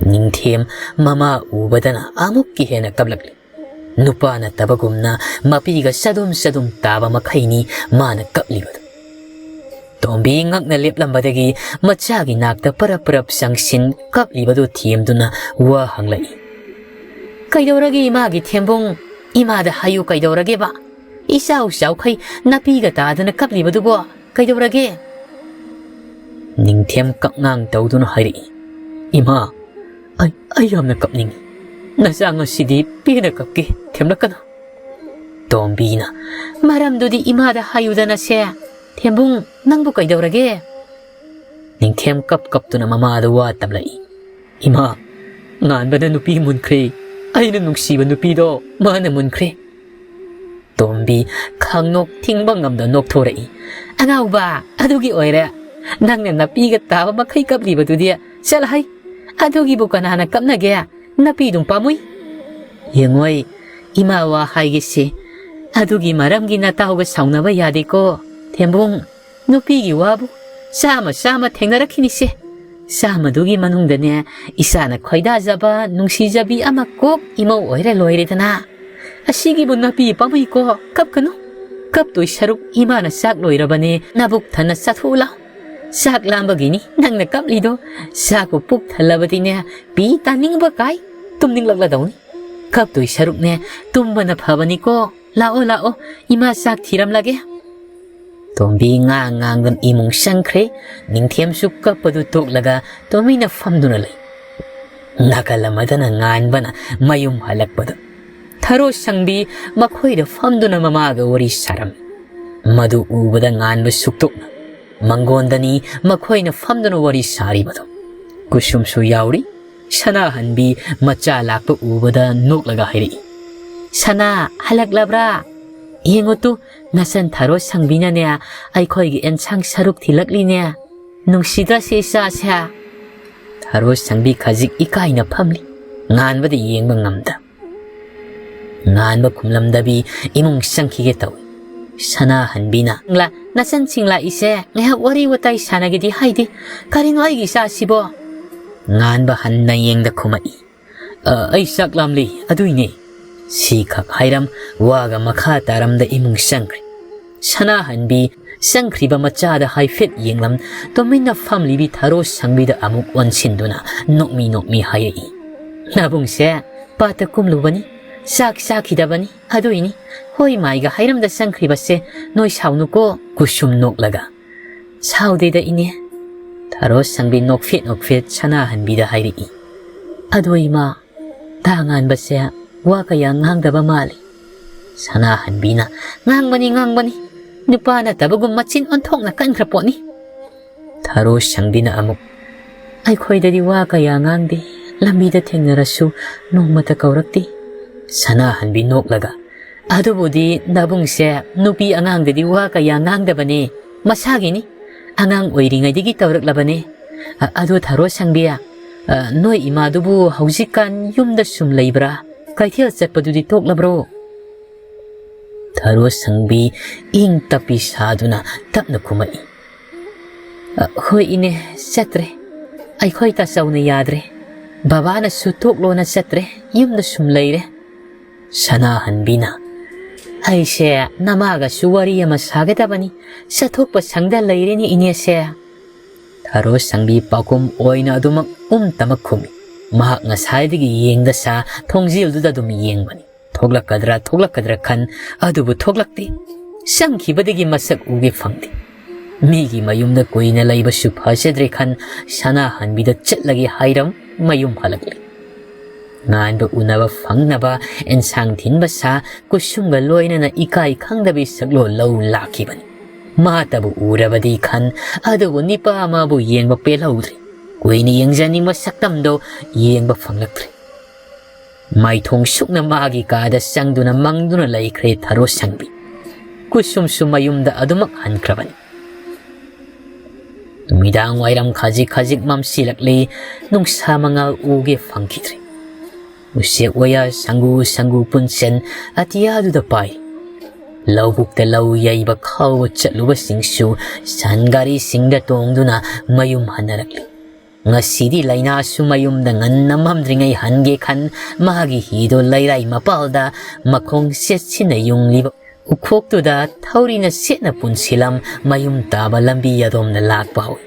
ꯅꯤꯡꯊꯦꯝ ꯃꯃꯥ ꯎꯕꯗꯅ ꯑꯃꯨꯛꯀ ꯍꯦꯟꯅ ꯀꯞꯂꯛꯂꯤ꯫ ꯅꯨꯄꯥ ꯅꯠꯇꯕꯒꯨꯝꯅ ꯃꯄꯤꯒ ꯆꯗꯨꯝ ꯆꯗꯨꯝ ꯇꯥꯕ ꯃꯈꯩꯅꯤ ꯃꯥꯅ ꯀꯞꯂꯤꯕꯗꯨ꯫ ꯇꯣꯝꯕꯤ ꯉꯛꯅ ꯂꯦꯞꯂꯝꯕꯗꯒꯤ ꯃꯆꯥꯒꯤ ꯅꯥꯛꯇ ꯄꯔꯞ ꯄꯔꯞ ꯆꯪꯁꯤꯟ ꯀꯞꯂꯤꯕꯗꯨ ꯊꯦꯝꯗꯨꯅ ꯋꯥ ꯍꯪꯂꯛꯏ꯫ "ꯀꯩꯗꯧꯔꯒꯦ ꯏꯃꯥꯒꯤ ꯊꯦꯝꯕꯨꯡ? ꯏꯃꯥꯗ ꯍꯥꯏꯌꯨ ꯀꯩꯗꯧꯔꯒꯦꯕ? ꯏꯆꯥꯎ ꯆꯥꯎꯈꯩ ꯅꯥꯄꯤꯒ ꯇꯥꯗꯅ ꯀꯞꯂꯤꯕꯗꯨꯕꯣ ꯀꯩꯗꯧꯔꯒꯦ?" ꯅꯤꯡꯊꯦꯝ ꯀꯞꯉꯥꯡ ꯇꯧꯗꯨꯅ ꯍꯥꯏꯔꯛꯏ꯫ "ꯏꯃꯥ, ꯑꯩ, ꯑꯩ ꯌꯥꯝꯅ ꯀꯞꯅꯤꯡꯉꯤ꯫ ꯅꯆꯥ ꯉꯁꯤꯗꯤ ꯄꯦꯟꯅ ꯀꯞꯀꯦ, ꯊꯦꯝꯂꯛꯀꯅꯨ꯫" ꯇꯣꯝꯕꯤꯅ, "ꯃꯔꯝꯗꯨꯗꯤ ꯏꯃꯥꯗ ꯍꯥꯏꯌꯨꯗꯅꯁꯦ꯫ ꯊꯦꯝꯕꯨꯡ, ꯅꯪꯕꯨ ꯀꯩꯗꯧꯔꯒꯦ?" ꯅꯤꯡꯊꯦꯝ ꯀꯞ ꯀꯞꯇꯨꯅ ꯃꯃꯥꯗ ꯋꯥ ꯇꯝꯂꯛꯏ꯫ "ꯏꯃꯥ, ꯉꯥꯟꯕꯅ ꯅꯨꯄꯤ ꯃꯨꯟꯈ꯭ꯔꯦ꯫ ꯑꯩꯅ ꯅꯨꯡꯁꯤꯕ ꯅꯨꯄꯤꯗꯣ ꯃꯥꯅ ꯃꯨꯟꯈ꯭ꯔꯦ꯫" ꯇꯣꯝꯕꯤ ꯈꯪꯅꯣꯛ ꯊꯤꯡꯕ ꯉꯝꯗ ꯅꯣꯛꯊꯣꯔꯛꯏ꯫ "ꯑꯉꯥꯎꯕ, ꯑꯗꯨꯒꯤ ꯑꯣꯏꯔꯦ ꯅꯪꯅ ꯅꯥꯄꯤꯒ ꯇꯥꯕ ꯃꯈꯩ ꯀꯞꯂꯤꯕꯗꯨꯗꯤ꯫ ꯆꯠꯂꯍꯩ, ꯑꯗꯨꯒꯤꯕꯨ ꯀꯅꯥꯅ ꯀꯞꯅꯒꯦ? ꯅꯥꯄꯤꯗꯨꯝ ꯄꯥꯝꯃꯨꯏ꯫" "ꯌꯦꯡꯉꯣꯏ, ꯏꯃꯥ ꯋꯥ ꯍꯥꯏꯒꯦꯁꯦ꯫ ꯑꯗꯨꯒꯤ ꯃꯔꯝꯒꯤ ꯅꯇꯥꯎꯒ ꯁꯥꯎꯅꯕ ꯌꯥꯗꯦꯀꯣ, ꯊꯦꯝꯕꯨꯡ꯫ ꯅꯨꯄꯤꯒꯤ ꯋꯥꯕꯨ ꯆꯥꯝꯃ ꯆꯥꯝꯃ ꯊꯦꯡꯅꯔꯛꯈꯤꯅꯤꯁꯦ꯫ ꯆꯥꯝꯃꯗꯨꯒꯤ ꯃꯅꯨꯡꯗꯅꯦ ꯏꯆꯥꯅ ꯈꯣꯏꯗꯥꯖꯕ ꯅꯨꯡꯁꯤꯖꯕꯤ ꯑꯃ ꯀꯣꯛ ꯏꯃꯧ ꯑꯣꯏꯔ ꯂꯣꯏꯔꯦꯗꯅ꯫ ꯑꯁꯤꯒꯤꯕꯨ ꯅꯥꯄꯤ ꯄꯥꯝꯃꯨꯏꯀꯣ, ꯀꯞꯀꯅꯨ꯫ ꯀꯞꯇꯣꯏ ꯁꯔꯨꯛ ꯏꯃꯥꯅ ꯆꯥꯛ ꯂꯣꯏꯔꯕꯅꯦ, ꯅꯕꯨꯛ ꯊꯟꯅ ꯆꯥꯊꯣꯛꯎ ꯂꯥꯎ꯫ ꯆꯥꯛ ꯂꯥꯝꯕꯒꯤꯅꯤ ꯅꯪꯅ ꯀꯞꯂꯤꯗꯣ꯫ ꯆꯥꯛꯄꯨ ꯄꯨꯛ ꯊꯜꯂꯕꯗꯤꯅꯦ, ꯄꯤ ꯇꯥꯅꯤꯡꯕ ꯀꯥꯏ, ꯇꯨꯝꯅꯤꯡꯂꯛꯂꯗꯧꯅꯤ꯫" ꯀꯞꯇꯣꯏ ꯁꯔꯨꯛꯅꯦ, ꯇꯨꯝꯕꯅ ꯐꯕꯅꯤꯀꯣ꯫ ꯂꯥꯛꯑꯣ, ꯂꯥꯛꯑꯣ, ꯏꯃꯥ ꯆꯥꯛ ꯊꯤꯔꯝꯂꯒꯦ꯫ ꯇꯣꯝꯕꯤ ꯉꯥꯡ ꯉꯥꯡꯗꯨꯅ ꯏꯃꯨꯡ ꯆꯪꯈ꯭ꯔꯦ꯫ ꯅꯤꯡꯊꯦꯝꯁꯨ ꯀꯞꯄꯗꯨ ꯇꯣꯛꯂꯒ ꯇꯨꯃꯤꯟꯅ ꯐꯝꯗꯨꯅ ꯂꯩ꯫ ꯅꯥꯀꯜ ꯑꯃꯗꯅ ꯉꯥꯟꯕꯅ ꯃꯌꯨꯝ ꯍꯜꯂꯛꯄꯗ ꯊꯔꯣ ꯁꯪꯕꯤ ꯃꯈꯣꯏꯗ ꯐꯝꯗꯨꯅ ꯃꯃꯥꯒ ꯋꯥꯔꯤ ꯁꯥꯔꯝꯃꯤ꯫ ꯃꯗꯨ ꯎꯕꯗ ꯉꯥꯟꯕ ꯁꯨꯛꯇꯣꯛꯅ ꯃꯪꯒꯣꯟꯗꯅꯤ ꯃꯈꯣꯏꯅ ꯐꯝꯗꯨꯅ ꯋꯥꯔꯤ ꯁꯥꯔꯤꯕꯗꯨ꯫ ꯀꯨꯁꯨꯝꯁꯨ ꯌꯥꯎꯔꯤ꯫ ꯁꯅꯥꯍꯟꯕꯤ ꯃꯆꯥ ꯂꯥꯛꯄ ꯎꯕꯗ ꯅꯣꯛꯂꯒ ꯍꯥꯏꯔꯛꯏ, "ꯁꯅꯥ, ꯍꯜꯂꯛꯂꯕ꯭ꯔꯥ? ꯌꯦꯡꯉꯨ ꯇꯨ, ꯅꯆꯟ ꯊꯔꯣ ꯁꯪꯕꯤꯅꯅꯦ ꯑꯩꯈꯣꯏꯒꯤ ꯑꯦꯟꯁꯥꯡ ꯁꯔꯨꯛ ꯊꯤꯜꯂꯛꯂꯤꯅꯦ꯫ ꯅꯨꯡꯁꯤꯗ꯭ꯔꯁꯤ ꯏꯆꯥꯁꯦ?" ꯊꯔꯣ ꯁꯪꯕꯤ ꯈꯖꯤꯛ ꯏꯀꯥꯏꯅ ꯐꯝꯂꯤ꯫ ꯉꯥꯟꯕꯗ ꯌꯦꯡꯕ ꯉꯝꯗ꯫ ꯉꯥꯟꯕ ꯈꯨꯝꯂꯝꯗꯕꯤ ꯏꯃꯨꯡ ꯆꯪꯈꯤꯒꯦ ꯇꯧꯏ꯫ ꯁꯅꯥꯍꯟꯕꯤꯅ, "ꯂꯥ, ꯅꯆꯟꯁꯤꯡ ꯂꯥꯛꯏꯁꯦ ꯉꯥꯏꯍꯥꯛ ꯋꯥꯔꯤ ꯋꯥꯇꯥꯏ ꯁꯥꯟꯅꯒꯦꯗꯤ ꯍꯥꯏꯗꯦ꯫ ꯀꯔꯤꯅꯣ ꯑꯩꯒꯤ ꯏꯆꯥꯁꯤꯕꯣ?" ꯉꯥꯟꯕ ꯍꯟꯅ ꯌꯦꯡꯗ ꯈꯨꯝꯃꯛꯏ, "ꯑ, ꯑꯩ ꯆꯥꯛ ꯂꯥꯝꯂꯤ, ꯑꯗꯨꯏꯅꯦ꯫" ꯁꯤꯈꯛ ꯍꯥꯏꯔꯝ ꯋꯥꯒ ꯃꯈꯥ ꯇꯥꯔꯝꯗ ꯏꯃꯨꯡ ꯆꯪꯈ꯭ꯔꯦ꯫ ꯁꯅꯥꯍꯟꯕꯤ ꯆꯪꯈ꯭ꯔꯤꯕ ꯃꯆꯥꯗ ꯍꯥꯏꯐꯦꯠ ꯌꯦꯡꯂꯝ ꯇꯨꯃꯤꯟꯅ ꯐꯝꯂꯤꯕꯤ ꯊꯔꯣ ꯁꯪꯕꯤꯗ ꯑꯃꯨꯛ ꯑꯣꯟꯁꯤꯟꯗꯨꯅ ꯅꯣꯛꯃꯤ ꯅꯣꯛꯃꯤ ꯍꯥꯏꯔꯛꯏ, "ꯅꯕꯨꯡꯁꯦ ꯄꯥꯠꯇ ꯀꯨꯝꯂꯨꯕꯅꯤ, ꯆꯥꯛ ꯆꯥꯈꯤꯗꯕꯅꯤ, ꯑꯗꯨꯏꯅꯤ꯫ ꯍꯣꯏ ꯃꯥꯏꯒ ꯍꯥꯏꯔꯝꯗ ꯆꯪꯈ꯭ꯔꯤꯕꯁꯦ꯫ ꯅꯣꯏ ꯁꯥꯎꯅꯨꯀꯣ꯫" ꯀꯨꯁꯨꯝ ꯅꯣꯛꯂꯒ, "ꯁꯥꯎꯗꯦꯗ ꯏꯅꯦ꯫" ꯊꯔꯣ ꯁꯪꯕꯤ ꯅꯣꯛꯐꯦꯠ ꯅꯣꯛꯐꯦꯠ ꯁꯅꯥꯍꯟꯕꯤꯗ ꯍꯥꯏꯔꯛꯏ, "ꯑꯗꯣ ꯏꯃꯥ, ꯇꯥ ꯉꯥꯟꯕꯁꯦ ꯋꯥ ꯀꯌꯥ ꯉꯥꯡꯗꯕ ꯃꯥꯜꯂꯤ꯫" ꯁꯅꯥꯍꯟꯕꯤꯅ, "ꯉꯥꯡꯕꯅꯤ, ꯉꯥꯡꯕꯅꯤ꯫ ꯅꯨꯄꯥ ꯅꯠꯇꯕꯒꯨꯝ ꯃꯆꯤꯟ ꯑꯣꯟꯊꯣꯛꯅ ꯀꯟꯈ꯭ꯔ ꯄꯣꯠꯅꯤ꯫" ꯊꯔꯣ ꯁꯪꯕꯤꯅ ꯑꯃꯨꯛ, "ꯑꯩꯈꯣꯏꯗꯗꯤ ꯋꯥ ꯀꯌꯥ ꯉꯥꯡꯗꯦ, ꯂꯝꯕꯤꯗ ꯊꯦꯡꯅꯔꯁꯨ ꯅꯣꯡꯃꯇ ꯀꯧꯔꯛꯇꯦ꯫" ꯁꯅꯥꯍꯟꯕꯤ ꯅꯣꯛꯂꯒ, "ꯑꯗꯨꯕꯨꯗꯤ ꯅꯕꯨꯡꯁꯦ ꯅꯨꯄꯤ ꯑꯉꯥꯡꯗꯗꯤ ꯋꯥ ꯀꯌꯥ ꯉꯥꯡꯗꯕꯅꯦ, ꯃꯁꯥꯒꯤꯅꯤ꯫ ꯑꯉꯥꯡ ꯑꯣꯏꯔꯤꯉꯩꯗꯒꯤ ꯇꯧꯔꯛꯂꯕꯅꯦ꯫ ꯑ-, ꯑꯗꯣ ꯊꯔꯣ ꯁꯪꯕꯤ, ꯑ, ꯅꯣꯏ ꯏꯃꯥꯗꯨꯕꯨ ꯍꯧꯖꯤꯛꯀꯥꯟ ꯌꯨꯝꯗ ꯁꯨꯝ ꯂꯩꯕ꯭ꯔꯥ? ꯀꯩꯊꯦꯜ ꯆꯠꯄꯗꯨꯗꯤ ꯇꯣꯛꯂꯕ꯭ꯔꯣ?" ꯊꯔꯣ ꯁꯪꯕꯤ ꯏꯪ ꯇꯞꯄꯤ ꯁꯥꯗꯨꯅ ꯇꯞꯅ ꯈꯨꯝꯃꯛꯏ, "ꯑ, ꯍꯣꯏ ꯏꯅꯦ, ꯆꯠꯇ꯭ꯔꯦ꯫ ꯑꯩꯈꯣꯏ ꯇꯥꯆꯧꯅ ꯌꯥꯗ꯭ꯔꯦ꯫ ꯕꯕꯥꯅꯁꯨ ꯇꯣꯛꯂꯣꯅ ꯆꯠꯇ꯭ꯔꯦ, ꯌꯨꯝꯗ ꯁꯨꯝ ꯂꯩꯔꯦ꯫" ꯁꯅꯥꯍꯟꯕꯤꯅ, "ꯑꯩꯁꯦ ꯅꯃꯥꯒꯁꯨ ꯋꯥꯔꯤ ꯑꯃ ꯁꯥꯒꯗꯕꯅꯤ, ꯆꯠꯊꯣꯛꯄ ꯁꯪꯗ ꯂꯩꯔꯦꯅꯦ ꯏꯅꯦꯁꯦ꯫" ꯊꯔꯣ ꯁꯪꯕꯤ ꯄꯥꯎꯈꯨꯝ ꯑꯣꯏꯅ ꯑꯗꯨꯃꯛ ꯎꯝ ꯇꯃꯛ ꯈꯨꯝꯃꯤ꯫ ꯃꯍꯥꯛ ꯉꯁꯥꯏꯗꯒꯤ ꯌꯦꯡꯗ ꯁꯥ ꯊꯣꯡꯖꯤꯜꯗꯨꯗ ꯑꯗꯨꯝ ꯌꯦꯡꯕꯅꯤ꯫ ꯊꯣꯛꯂꯛꯀꯗ꯭ꯔꯥ ꯊꯣꯛꯂꯛꯀꯗ꯭ꯔꯥ ꯈꯟ, ꯑꯗꯨꯕꯨ ꯊꯣꯛꯂꯛꯇꯦ꯫ ꯆꯪꯈꯤꯕꯗꯒꯤ ꯃꯁꯛ ꯎꯒꯦ ꯐꯪꯗꯦ꯫ ꯃꯤꯒꯤ ꯃꯌꯨꯝꯗ ꯀꯨꯏꯅ ꯂꯩꯕꯁꯨ ꯐꯖꯗ꯭ꯔꯦ ꯈꯟ, ꯁꯅꯥꯍꯟꯕꯤꯗ ꯆꯠꯂꯒꯦ ꯍꯥꯏꯔꯝ ꯃꯌꯨꯝ ꯍꯜꯂꯛꯂꯦ꯫ ꯉꯥꯟꯕ ꯎꯅꯕ ꯐꯪꯅꯕ ꯑꯦꯟꯁꯥꯡ ꯊꯤꯟꯕ ꯁꯥ ꯀꯨꯁꯨꯝꯒ ꯂꯣꯏꯅꯅ ꯏꯀꯥꯏ ꯈꯪꯗꯕꯤ ꯁꯛꯂꯣꯟ ꯂꯧ ꯂꯥꯛꯈꯤꯕꯅꯤ꯫ ꯃꯥꯇꯕꯨ ꯎꯔꯕꯗꯤ ꯈꯟ, ꯑꯗꯨꯕꯨ ꯅꯤꯄꯥ ꯑꯃꯕꯨ ꯌꯦꯡꯕ ꯄꯦꯜꯍꯧꯗ꯭ꯔꯦ꯫ ꯀꯨꯏꯅ ꯌꯦꯡꯖꯅꯤꯡꯕ ꯁꯛꯇꯝꯗꯣ ꯌꯦꯡꯕ ꯐꯪꯂꯛꯇ꯭ꯔꯦ꯫ ꯃꯥꯏꯊꯣꯡ ꯁꯨꯛꯅ ꯃꯥꯒꯤ ꯀꯥꯗ ꯆꯪꯗꯨꯅ ꯃꯪꯗꯨꯅ ꯂꯩꯈ꯭ꯔꯦ ꯊꯔꯣ ꯁꯪꯕꯤ꯫ ꯀꯨꯁꯨꯝꯁꯨ ꯃꯌꯨꯝꯗ ꯑꯗꯨꯃꯛ ꯍꯟꯈ꯭ꯔꯕꯅꯤ꯫ ꯅꯨꯃꯤꯗꯥꯡ ꯋꯥꯏꯔꯝ ꯈꯖꯤꯛ ꯈꯖꯤꯛ ꯃꯝꯁꯤꯜꯂꯛꯂꯤ꯫ ꯅꯨꯡꯁꯥ ꯃꯉꯥꯜ ꯎꯒꯦ ꯐꯪꯈꯤꯗ꯭ꯔꯦ꯫ ꯎꯆꯦꯛ ꯋꯥꯌꯥ ꯁꯪꯒꯨ ꯁꯪꯒꯨ ꯄꯨꯟꯁꯦꯟ ꯑꯇꯤꯌꯥꯗꯨꯗ ꯄꯥꯏ꯫ ꯂꯧꯕꯨꯛꯇ ꯂꯧ ꯌꯩꯕ ꯈꯥꯎꯕ ꯆꯠꯂꯨꯕꯁꯤꯡꯁꯨ ꯁꯟ ꯒꯥꯔꯤꯁꯤꯡꯗ ꯇꯣꯡꯗꯨꯅ ꯃꯌꯨꯝ ꯍꯟꯅꯔꯛꯂꯤ꯫ ꯉꯁꯤꯗꯤ ꯂꯩꯅꯥꯁꯨ ꯃꯌꯨꯝꯗ ꯉꯟꯅ ꯃꯝꯗ꯭ꯔꯤꯉꯩ ꯍꯟꯒꯦ ꯈꯟ, ꯃꯥꯒꯤ ꯍꯤꯗꯣ ꯂꯩꯔꯥꯏ ꯃꯄꯥꯜꯗ ꯃꯈꯣꯡ ꯆꯦꯠꯁꯤꯟꯅ ꯌꯨꯡꯂꯤꯕ ꯎꯈꯣꯛꯇꯨꯗ ꯊꯧꯔꯤꯅ ꯁꯦꯠꯅ ꯄꯨꯟꯁꯤꯜꯂꯝ ꯃꯌꯨꯝ ꯇꯥꯕ ꯂꯝꯕꯤ ꯑꯗꯣꯝꯗ ꯂꯥꯛꯄ ꯍꯧꯏ꯫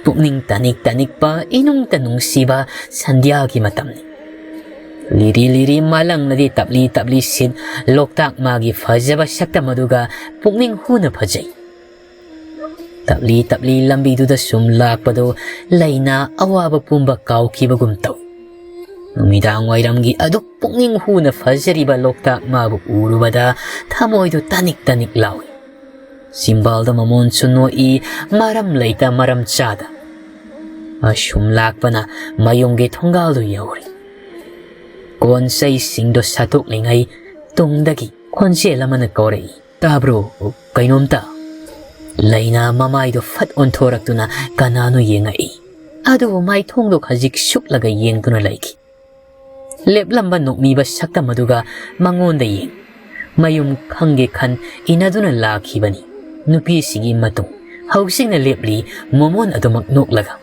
ꯄꯨꯛꯅꯤꯡ ꯇꯅꯤꯛ ꯇꯅꯤꯛꯄ, ꯏꯅꯨꯡꯇ ꯅꯨꯡꯁꯤꯕ ꯁꯟꯙ꯭ꯌꯥꯒꯤ ꯃꯇꯝꯅꯤ꯫ ꯂꯤꯔꯤ ꯂꯤꯔꯤ ꯃꯥꯂꯪꯅꯗꯤ ꯇꯞꯂꯤ ꯇꯞꯂꯤ ꯁꯤꯠ ꯂꯣꯛꯇꯥꯛ ꯃꯥꯒꯤ ꯐꯖꯕ ꯁꯛꯇꯝ ꯑꯗꯨꯒ ꯄꯨꯛꯅꯤꯡ ꯍꯨꯅ ꯐꯖꯩ꯫ ꯇꯞꯂꯤ ꯇꯞꯂꯤ ꯂꯝꯕꯤꯗꯨꯗ ꯁꯨꯝ ꯂꯥꯛꯄꯗꯨ ꯂꯩꯅꯥ ꯑꯋꯥꯕ ꯄꯨꯝꯕ ꯀꯥꯎꯈꯤꯕꯒꯨꯝ ꯇꯧꯏ꯫ ꯅꯨꯃꯤꯗꯥꯡ ꯋꯥꯏꯔꯝꯒꯤ ꯑꯗꯨꯛ ꯄꯨꯛꯅꯤꯡ ꯍꯨꯅ ꯐꯖꯔꯤꯕ ꯂꯣꯛꯇꯥꯛ ꯃꯥꯕꯨ ꯎꯔꯨꯕꯗ ꯊꯃꯣꯏꯗꯨ ꯇꯅꯤꯛ ꯇꯅꯤꯛ ꯂꯥꯎꯏ꯫ ꯆꯤꯝꯕꯥꯜꯗ ꯃꯃꯣꯟꯁꯨ ꯅꯣꯛꯏ, ꯃꯔꯝ ꯂꯩꯇ ꯃꯔꯝ ꯆꯥꯗ꯫ ꯑꯁꯨꯝ ꯂꯥꯛꯄꯅ ꯃꯌꯨꯝꯒꯤ ꯊꯣꯡꯒꯥꯜꯗꯨ ꯌꯧꯔꯦ꯫ ꯀꯣꯟ ꯆꯩꯁꯤꯡꯗꯨ ꯁꯠꯇꯣꯛꯂꯤꯉꯩ ꯇꯨꯡꯗꯒꯤ ꯈꯣꯟꯖꯦꯜ ꯑꯃꯅ ꯀꯧꯔꯛꯏ, "ꯇꯥꯕ꯭ꯔꯣ? ꯀꯩꯅꯣꯝꯇ?" ꯂꯩꯅꯥ ꯃꯃꯥꯏꯗꯨ ꯐꯠ ꯑꯣꯟꯊꯣꯔꯛꯇꯨꯅ ꯀꯅꯥꯅꯣ ꯌꯦꯡꯉꯛꯏ꯫ ꯑꯗꯨꯕꯨ ꯃꯥꯏꯊꯣꯡꯗꯨ ꯈꯖꯤꯛ ꯁꯨꯛꯂꯒ ꯌꯦꯡꯗꯨꯅ ꯂꯩꯈꯤ꯫ ꯂꯦꯞꯂꯝꯕ ꯅꯣꯛꯃꯤꯕ ꯁꯛꯇꯝ ꯑꯗꯨꯒ ꯃꯉꯣꯟꯗ ꯌꯦꯡ꯫ ꯃꯌꯨꯝ ꯈꯪꯒꯦ ꯈꯟ ꯏꯟꯅꯗꯨꯅ ꯂꯥꯛꯈꯤꯕꯅꯤ꯫ ꯅꯨꯄꯤꯁꯤꯒꯤ ꯃꯇꯨꯡ ꯍꯧꯖꯤꯛꯅ ꯂꯦꯞꯂꯤ ꯃꯣꯃꯣꯟ ꯑꯗꯨꯃꯛ ꯅꯣꯛꯂꯒ꯫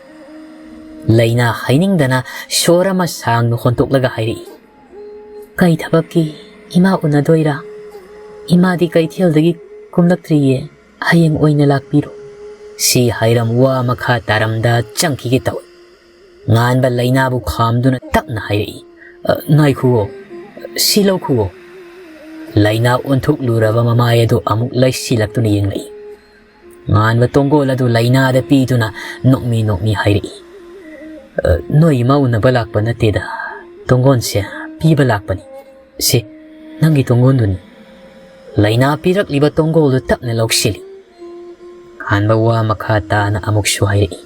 ꯂꯩꯅꯥ ꯍꯥꯏꯅꯤꯡꯗꯅ ꯁꯣꯔ ꯑꯃ ꯁꯥꯡꯅ ꯍꯣꯟꯇꯣꯛꯂꯒ ꯍꯥꯏꯔꯛꯏ, "ꯀꯩ ꯊꯕꯛꯀꯤ? ꯏꯃꯥ ꯎꯅꯗꯣꯏꯔꯥ? ꯏꯃꯥꯗꯤ ꯀꯩꯊꯦꯜꯗꯒꯤ ꯀꯨꯝꯂꯛꯇ꯭ꯔꯤꯌꯦ, ꯍꯌꯦꯡ ꯑꯣꯏꯅ ꯂꯥꯛꯄꯤꯔꯣ꯫" ꯁꯤ ꯍꯥꯏꯔꯝ ꯋꯥ ꯃꯈꯥ ꯇꯥꯔꯝꯗ ꯆꯪꯈꯤꯒꯦ ꯇꯧꯏ꯫ ꯉꯥꯟꯕ ꯂꯩꯅꯥꯕꯨ ꯈꯥꯝꯗꯨꯅ ꯇꯞꯅ ꯍꯥꯏꯔꯛꯏ, "ꯑ, ꯉꯥꯏꯈꯨꯑꯣ, ꯁꯤ ꯂꯧꯈꯨꯑꯣ"꯫ ꯂꯩꯅꯥ ꯑꯣꯟꯊꯣꯛꯂꯨꯔꯕ ꯃꯃꯥꯏ ꯑꯗꯨ ꯑꯃꯨꯛ ꯂꯩꯁꯤꯜꯂꯛꯇꯨꯅ ꯌꯦꯡꯂꯛꯏ꯫ ꯉꯥꯟꯕ ꯇꯣꯡꯒꯣꯜ ꯑꯗꯨ ꯂꯩꯅꯥꯗ ꯄꯤꯗꯨꯅ ꯅꯣꯛꯃꯤ ꯅꯣꯛꯃꯤ ꯍꯥꯏꯔꯛꯏ, "ꯑ, ꯅꯣꯏ ꯏꯃꯥ ꯎꯅꯕ ꯂꯥꯛꯄ ꯅꯠꯇꯦꯗ, ꯇꯣꯡꯒꯣꯜꯁꯦ ꯄꯤꯕ ꯂꯥꯛꯄꯅꯤ꯫ ꯁꯤ, ꯅꯪꯒꯤ ꯇꯣꯡꯒꯣꯜꯗꯨꯅꯤ"꯫ ꯂꯩꯅꯥ ꯄꯤꯔꯛꯂꯤꯕ ꯇꯣꯡꯒꯣꯜꯗꯨ ꯇꯞꯅ ꯂꯧꯁꯤꯜꯂꯤ꯫ ꯉꯥꯟꯕ ꯋꯥ ꯃꯈꯥ ꯇꯥꯅ ꯑꯃꯨꯛꯁꯨ ꯍꯥꯏꯔꯛꯏ,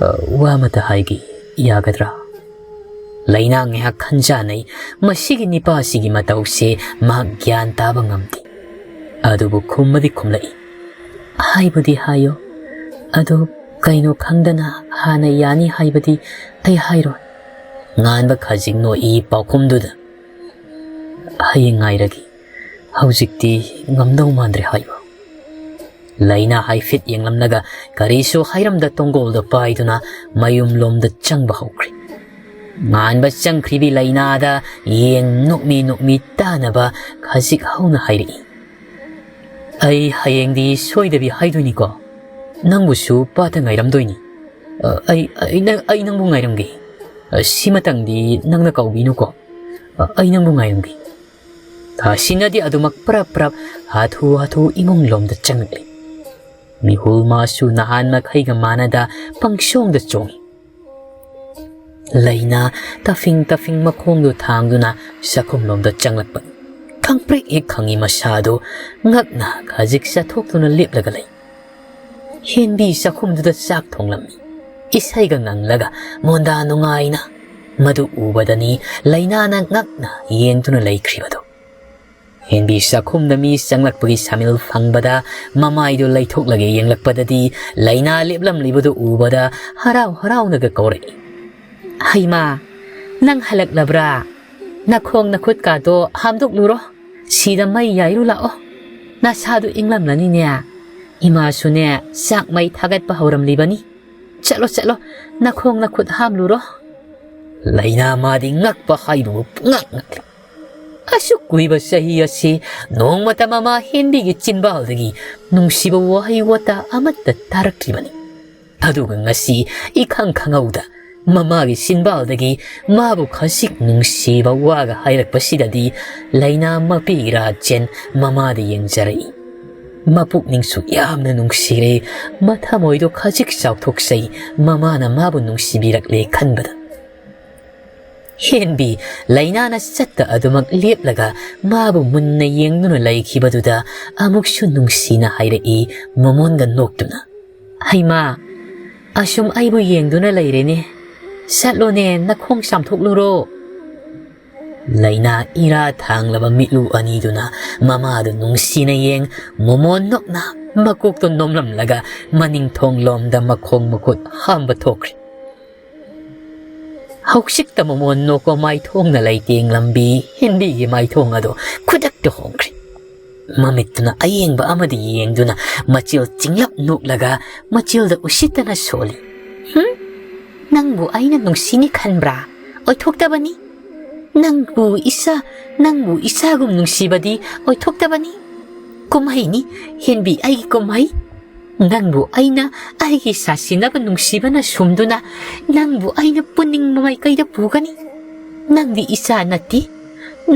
"ꯑ, ꯋꯥ ꯑꯃꯇ ꯍꯥꯏꯒꯦ, ꯌꯥꯒꯗ꯭ꯔꯥ?" ꯂꯩꯅꯥ ꯉꯥꯏꯍꯥꯛ ꯈꯟꯖꯥꯅꯩ꯫ ꯃꯁꯤꯒꯤ ꯅꯤꯄꯥꯁꯤꯒꯤ ꯃꯇꯧꯁꯦ ꯃꯍꯥꯛ ꯒ꯭ꯌꯥꯟ ꯇꯥꯕ ꯉꯝꯗꯦ꯫ ꯑꯗꯨꯕꯨ ꯈꯨꯝꯃꯗꯤ ꯈꯨꯝꯂꯛꯏ, "ꯍꯥꯏꯕꯨꯗꯤ ꯍꯥꯏꯌꯣ, ꯑꯗꯨ ꯀꯩꯅꯣ ꯈꯪꯗꯅ ꯍꯥꯟꯅ ꯌꯥꯅꯤ ꯍꯥꯏꯕꯗꯤ ꯑꯩ ꯍꯥꯏꯔꯣꯏ"꯫ ꯉꯥꯟꯕ ꯈꯖꯤꯛ ꯅꯣꯛꯏ ꯄꯥꯎꯈꯨꯝꯗꯨꯗ, "ꯍꯌꯦꯡ ꯉꯥꯏꯔꯒꯦ, ꯍꯧꯖꯤꯛꯇꯤ ꯉꯝꯗꯧ ꯃꯥꯟꯗ꯭ꯔꯦ" ꯍꯥꯏꯕ꯫ ꯂꯩꯅꯥ ꯍꯥꯏꯐꯦꯠ ꯌꯦꯡꯂꯝꯂꯒ ꯀꯔꯤꯁꯨ ꯍꯥꯏꯔꯝꯗ ꯇꯣꯡꯒꯣꯜꯗ ꯄꯥꯏꯗꯨꯅ ꯃꯌꯨꯝꯂꯣꯝꯗ ꯆꯪꯕ ꯍꯧꯈ꯭ꯔꯦ꯫ ꯉꯥꯟꯕ ꯆꯪꯈ꯭ꯔꯤꯕꯤ ꯂꯩꯅꯥꯗ ꯌꯦꯡ ꯅꯣꯛꯃꯤ ꯅꯣꯛꯃꯤ ꯇꯥꯅꯕ ꯈꯖꯤꯛ ꯍꯧꯅ ꯍꯥꯏꯔꯛꯏ, "ꯑꯩ ꯍꯌꯦꯡꯗꯤ ꯁꯣꯏꯗꯕꯤ ꯍꯥꯏꯗꯣꯏꯅꯤꯀꯣ꯫ ꯅꯪꯕꯨꯁꯨ ꯄꯥꯠꯇ ꯉꯥꯏꯔꯝꯗꯣꯏꯅꯤ꯫ ꯑ, ꯑꯩ, ꯑꯩ, ꯅꯪ-, ꯑꯩ ꯅꯪꯕꯨ ꯉꯥꯏꯔꯝꯒꯦ꯫ ꯑ, ꯁꯤꯃꯇꯪꯗꯤ ꯅꯪꯅ ꯀꯥꯎꯕꯤꯅꯨꯀꯣ꯫ ꯑ, ꯑꯩ ꯅꯪꯕꯨ ꯉꯥꯏꯔꯝꯒꯦ"꯫ ꯊꯥꯁꯤꯅꯗꯤ ꯑꯗꯨꯃꯛ ꯄ꯭ꯔꯞ ꯄ꯭ꯔꯞ ꯍꯥꯊꯨ ꯍꯥꯊꯨ ꯏꯃꯨꯡꯂꯣꯝꯗ ꯆꯪꯂꯛꯂꯤ꯫ ꯃꯤꯍꯨꯜ ꯃꯥꯁꯨ ꯅꯍꯥꯟ ꯃꯈꯩꯒ ꯃꯥꯟꯅꯗ ꯄꯪꯁꯣꯡꯗ ꯆꯣꯡꯏ꯫ ꯂꯩꯅꯥ ꯇꯐꯤꯡ ꯇꯐꯤꯡ ꯃꯈꯣꯡꯗꯨ ꯊꯥꯡꯗꯨꯅ ꯆꯥꯛꯈꯨꯝꯂꯣꯝꯗ ꯆꯪꯂꯛꯄꯅꯤ꯫ ꯈꯪꯄ꯭ꯔꯦꯛ ꯍꯦꯛ ꯈꯪꯏ ꯃꯁꯥꯗꯨ꯫ ꯉꯛꯅ ꯈꯖꯤꯛ ꯆꯠꯊꯣꯛꯇꯨꯅ ꯂꯦꯞꯂꯒ ꯂꯩ꯫ ꯍꯦꯟꯕꯤ ꯆꯥꯛꯈꯨꯝꯗꯨꯗ ꯆꯥꯛ ꯊꯣꯡꯂꯝꯃꯤ꯫ ꯏꯁꯩꯒ ꯉꯪꯂꯒ ꯃꯣꯟꯗꯥ ꯅꯨꯡꯉꯥꯏꯅ꯫ ꯃꯗꯨ ꯎꯕꯗꯅꯤ ꯂꯩꯅꯥꯅ ꯉꯛꯅ ꯌꯦꯡꯗꯨꯅ ꯂꯩꯈ꯭ꯔꯤꯕꯗꯨ꯫ ꯍꯦꯟꯕꯤ ꯆꯥꯛꯈꯨꯝꯗ ꯃꯤ ꯆꯪꯂꯛꯄꯒꯤ ꯁꯃꯤꯜ ꯐꯪꯕꯗ ꯃꯃꯥꯏꯗꯨ ꯂꯩꯊꯣꯛꯂꯒ ꯌꯦꯡꯂꯛꯄꯗꯗꯤ ꯂꯩꯅꯥ ꯂꯦꯞꯂꯝꯂꯤꯕꯗꯨ ꯎꯕꯗ ꯍꯔꯥꯎ ꯍꯔꯥꯎꯅꯒ ꯀꯧꯔꯛꯏ, "ꯍꯩꯃꯥ, ꯅꯪ ꯍꯜꯂꯛꯂꯕ꯭ꯔꯥ? ꯅꯈꯣꯡ ꯅꯈꯨꯠꯀꯥꯗꯣ ꯍꯥꯝꯗꯣꯛꯂꯨꯔꯣ꯫ ꯁꯤꯗ ꯃꯩ ꯌꯥꯏꯔꯨ ꯂꯥꯛꯑꯣ꯫ ꯅꯁꯥꯗꯨ ꯏꯪꯂꯝꯂꯅꯤꯅꯦ꯫ ꯏꯃꯥꯁꯨꯅꯦ ꯆꯥꯛ ꯃꯩ ꯊꯥꯒꯠꯄ ꯍꯧꯔꯝꯂꯤꯕꯅꯤ꯫ ꯆꯠꯂꯣ, ꯆꯠꯂꯣ, ꯅꯈꯣꯡ ꯅꯈꯨꯠ ꯍꯥꯝꯂꯨꯔꯣ"꯫ ꯂꯩꯅꯥ ꯃꯥꯗꯤ ꯉꯛꯄ ꯍꯥꯏꯕꯕꯨ ꯄꯨꯡꯉꯛ ꯉꯛꯂꯤ꯫ ꯑꯁꯨꯛ ꯀꯨꯏꯕ ꯆꯍꯤ ꯑꯁꯤ ꯅꯣꯡꯃꯇ ꯃꯃꯥ ꯍꯦꯟꯕꯤꯒꯤ ꯆꯤꯟꯕꯥꯜꯗꯒꯤ ꯅꯨꯡꯁꯤꯕ ꯋꯥꯍꯩ ꯋꯥꯇꯥ ꯑꯃꯠꯇ ꯇꯥꯔꯛꯇ꯭ꯔꯤꯕꯅꯤ꯫ ꯑꯗꯨꯒ ꯉꯁꯤ ꯏꯈꯪ ꯈꯪꯍꯧꯗ ꯃꯃꯥꯒꯤ ꯆꯤꯟꯕꯥꯜꯗꯒꯤ ꯃꯥꯕꯨ ꯈꯖꯤꯛ ꯅꯨꯡꯁꯤꯕ ꯋꯥꯒ ꯍꯥꯏꯔꯛꯄꯁꯤꯗꯗꯤ ꯂꯩꯅꯥ ꯃꯄꯤ ꯏꯔꯥ ꯆꯦꯟ ꯃꯃꯥꯗ ꯌꯦꯡꯖꯔꯛꯏ꯫ ꯃꯄꯨꯛꯅꯤꯡꯁꯨ ꯌꯥꯝꯅ ꯅꯨꯡꯁꯤꯔꯦ, ꯃꯊꯃꯣꯏꯗꯣ ꯈꯖꯤꯛ ꯆꯥꯎꯊꯣꯛꯆꯩ, ꯃꯃꯥꯅ ꯃꯥꯕꯨ ꯅꯨꯡꯁꯤꯕꯤꯔꯛꯂꯦ ꯈꯟꯕꯗ꯫ ꯍꯦꯟꯕꯤ ꯂꯩꯅꯥꯅ ꯆꯠꯇ ꯑꯗꯨꯃꯛ ꯂꯦꯞꯂꯒ ꯃꯥꯕꯨ ꯃꯨꯟꯅ ꯌꯦꯡꯗꯨꯅ ꯂꯩꯈꯤꯕꯗꯨꯗ ꯑꯃꯨꯛꯁꯨ ꯅꯨꯡꯁꯤꯅ ꯍꯥꯏꯔꯛꯏ, ꯃꯃꯣꯟꯒ ꯅꯣꯛꯇꯨꯅ, "ꯍꯩꯃꯥ, ꯑꯁꯨꯝ ꯑꯩꯕꯨ ꯌꯦꯡꯗꯨꯅ ꯂꯩꯔꯦꯅꯦ꯫ ꯆꯠꯂꯣꯅꯦ, ꯅꯈꯣꯡ ꯆꯥꯝꯊꯣꯛꯂꯨꯔꯣ꯫" ꯂꯩꯅꯥ ꯏꯔꯥ ꯊꯥꯡꯂꯕ ꯃꯤꯠꯂꯨ ꯑꯅꯤꯗꯨꯅ ꯃꯃꯥꯗꯨ ꯅꯨꯡꯁꯤꯅ ꯌꯦꯡ, ꯃꯣꯃꯣꯟ ꯅꯣꯛꯅ ꯃꯀꯣꯛꯇꯣ ꯅꯣꯝꯂꯝꯂꯒ ꯃꯅꯤꯡ ꯊꯣꯡꯂꯣꯝꯗ ꯃꯈꯣꯡ ꯃꯈꯨꯠ ꯍꯥꯝꯕ ꯊꯣꯛꯈ꯭ꯔꯦ꯫ ꯍꯧꯖꯤꯛꯇ ꯃꯣꯃꯣꯟ ꯅꯣꯛꯄ ꯃꯥꯏꯊꯣꯡꯅ ꯂꯩꯇꯦꯡꯂꯝꯕꯤ ꯍꯦꯟꯕꯤꯒꯤ ꯃꯥꯏꯊꯣꯡ ꯑꯗꯣ ꯈꯨꯗꯛꯇ ꯍꯣꯡꯈ꯭ꯔꯦ꯫ ꯃꯃꯤꯠꯇꯨꯅ ꯑꯌꯦꯡꯕ ꯑꯃꯗ ꯌꯦꯡꯗꯨꯅ ꯃꯆꯤꯜ ꯆꯤꯡꯂꯞ ꯅꯣꯛꯂꯒ ꯃꯆꯤꯜꯗ ꯎꯁꯤꯠꯇꯅ ꯁꯣꯜꯂꯤ꯫ "ꯍꯨꯝ? ꯅꯪꯕꯨ ꯑꯩꯅ ꯅꯨꯡꯁꯤꯅꯤ ꯈꯟꯕ꯭ꯔꯥ? ꯑꯣꯏꯊꯣꯛꯇꯕꯅꯤ꯫ ꯅꯪꯕꯨ ꯏꯆꯥ, ꯅꯪꯕꯨ ꯏꯆꯥꯒꯨꯝ ꯅꯨꯡꯁꯤꯕꯗꯤ ꯑꯣꯏꯊꯣꯛꯇꯕꯅꯤ꯫ ꯀꯨꯝꯍꯩꯅꯤ, ꯍꯦꯟꯕꯤ, ꯑꯩꯒꯤ ꯀꯨꯝꯍꯩ꯫ ꯅꯪꯕꯨ ꯑꯩꯅ ꯑꯩꯒꯤ ꯁꯥꯁꯤꯟꯅꯕ ꯅꯨꯡꯁꯤꯕꯅ ꯁꯨꯝꯗꯨꯅ ꯅꯪꯕꯨ ꯑꯩꯅ ꯄꯨꯅꯤꯡꯕ ꯃꯥꯏꯀꯩꯗ ꯄꯨꯒꯅꯤ꯫ ꯅꯪꯗꯤ ꯏꯆꯥ ꯅꯠꯇꯦ꯫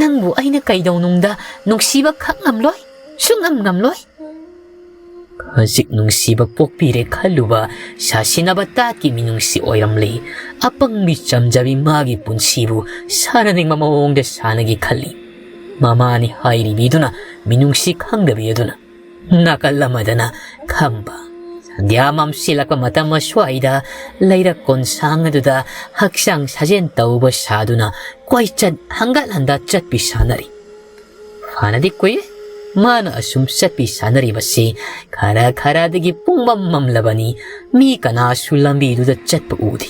ꯅꯪꯕꯨ ꯑꯩꯅ ꯀꯩꯗꯧꯅꯨꯡꯗ ꯅꯨꯡꯁꯤꯕ ꯈꯛ ꯉꯝꯂꯣꯏ, ꯁꯨꯡꯉꯝ ꯉꯝꯂꯣꯏ꯫" ꯍꯧꯖꯤꯛ ꯅꯨꯡꯁꯤꯕ ꯄꯣꯛꯄꯤꯔꯦ ꯈꯜꯂꯨꯕ ꯁꯥꯁꯤꯟꯅꯕ ꯇꯥꯠꯀꯤ ꯃꯤꯅꯨꯡꯁꯤ ꯑꯣꯏꯔꯝꯂꯦ꯫ ꯑꯄꯪꯕꯤ ꯆꯝꯖꯕꯤ ꯃꯥꯒꯤ ꯄꯨꯟꯁꯤꯕꯨ ꯁꯥꯟꯅꯅꯤꯡꯕ ꯃꯑꯣꯡꯗ ꯁꯥꯟꯅꯒꯦ ꯈꯜꯂꯤ꯫ ꯃꯃꯥꯅꯤ ꯍꯥꯏꯔꯤꯕꯤꯗꯨꯅ ꯃꯤꯅꯨꯡꯁꯤ ꯈꯪꯗꯕꯤ ꯑꯗꯨꯅ꯫ ꯅꯥꯀꯜ ꯑꯃꯗꯅ ꯈꯝꯕ ꯁꯟꯙ꯭ꯌꯥ ꯃꯝꯁꯤꯜꯂꯛꯄ ꯃꯇꯝ ꯑꯁ꯭ꯋꯥꯏꯗ ꯂꯩꯔꯛ ꯀꯣꯟꯁꯥꯡ ꯑꯗꯨꯗ ꯍꯛꯆꯥꯡ ꯁꯥꯖꯦꯜ ꯇꯧꯕ ꯁꯥꯗꯨꯅ ꯀꯣꯏꯆꯠ ꯍꯪꯒꯠ ꯍꯟꯗ ꯆꯠꯄꯤ ꯁꯥꯟꯅꯔꯤ꯫ ꯐꯅꯗꯤ ꯀꯨꯏꯔꯦ ꯃꯥꯅ ꯑꯁꯨꯝ ꯆꯠꯄꯤ ꯁꯥꯟꯅꯔꯤꯕꯁꯤ꯫ ꯈꯔ ꯈꯔꯗꯒꯤ ꯄꯨꯡꯃꯝ ꯃꯝꯂꯕꯅꯤ꯫ ꯃꯤ ꯀꯅꯥꯁꯨ ꯂꯝꯕꯤꯗꯨꯗ ꯆꯠꯄ ꯎꯗꯦ꯫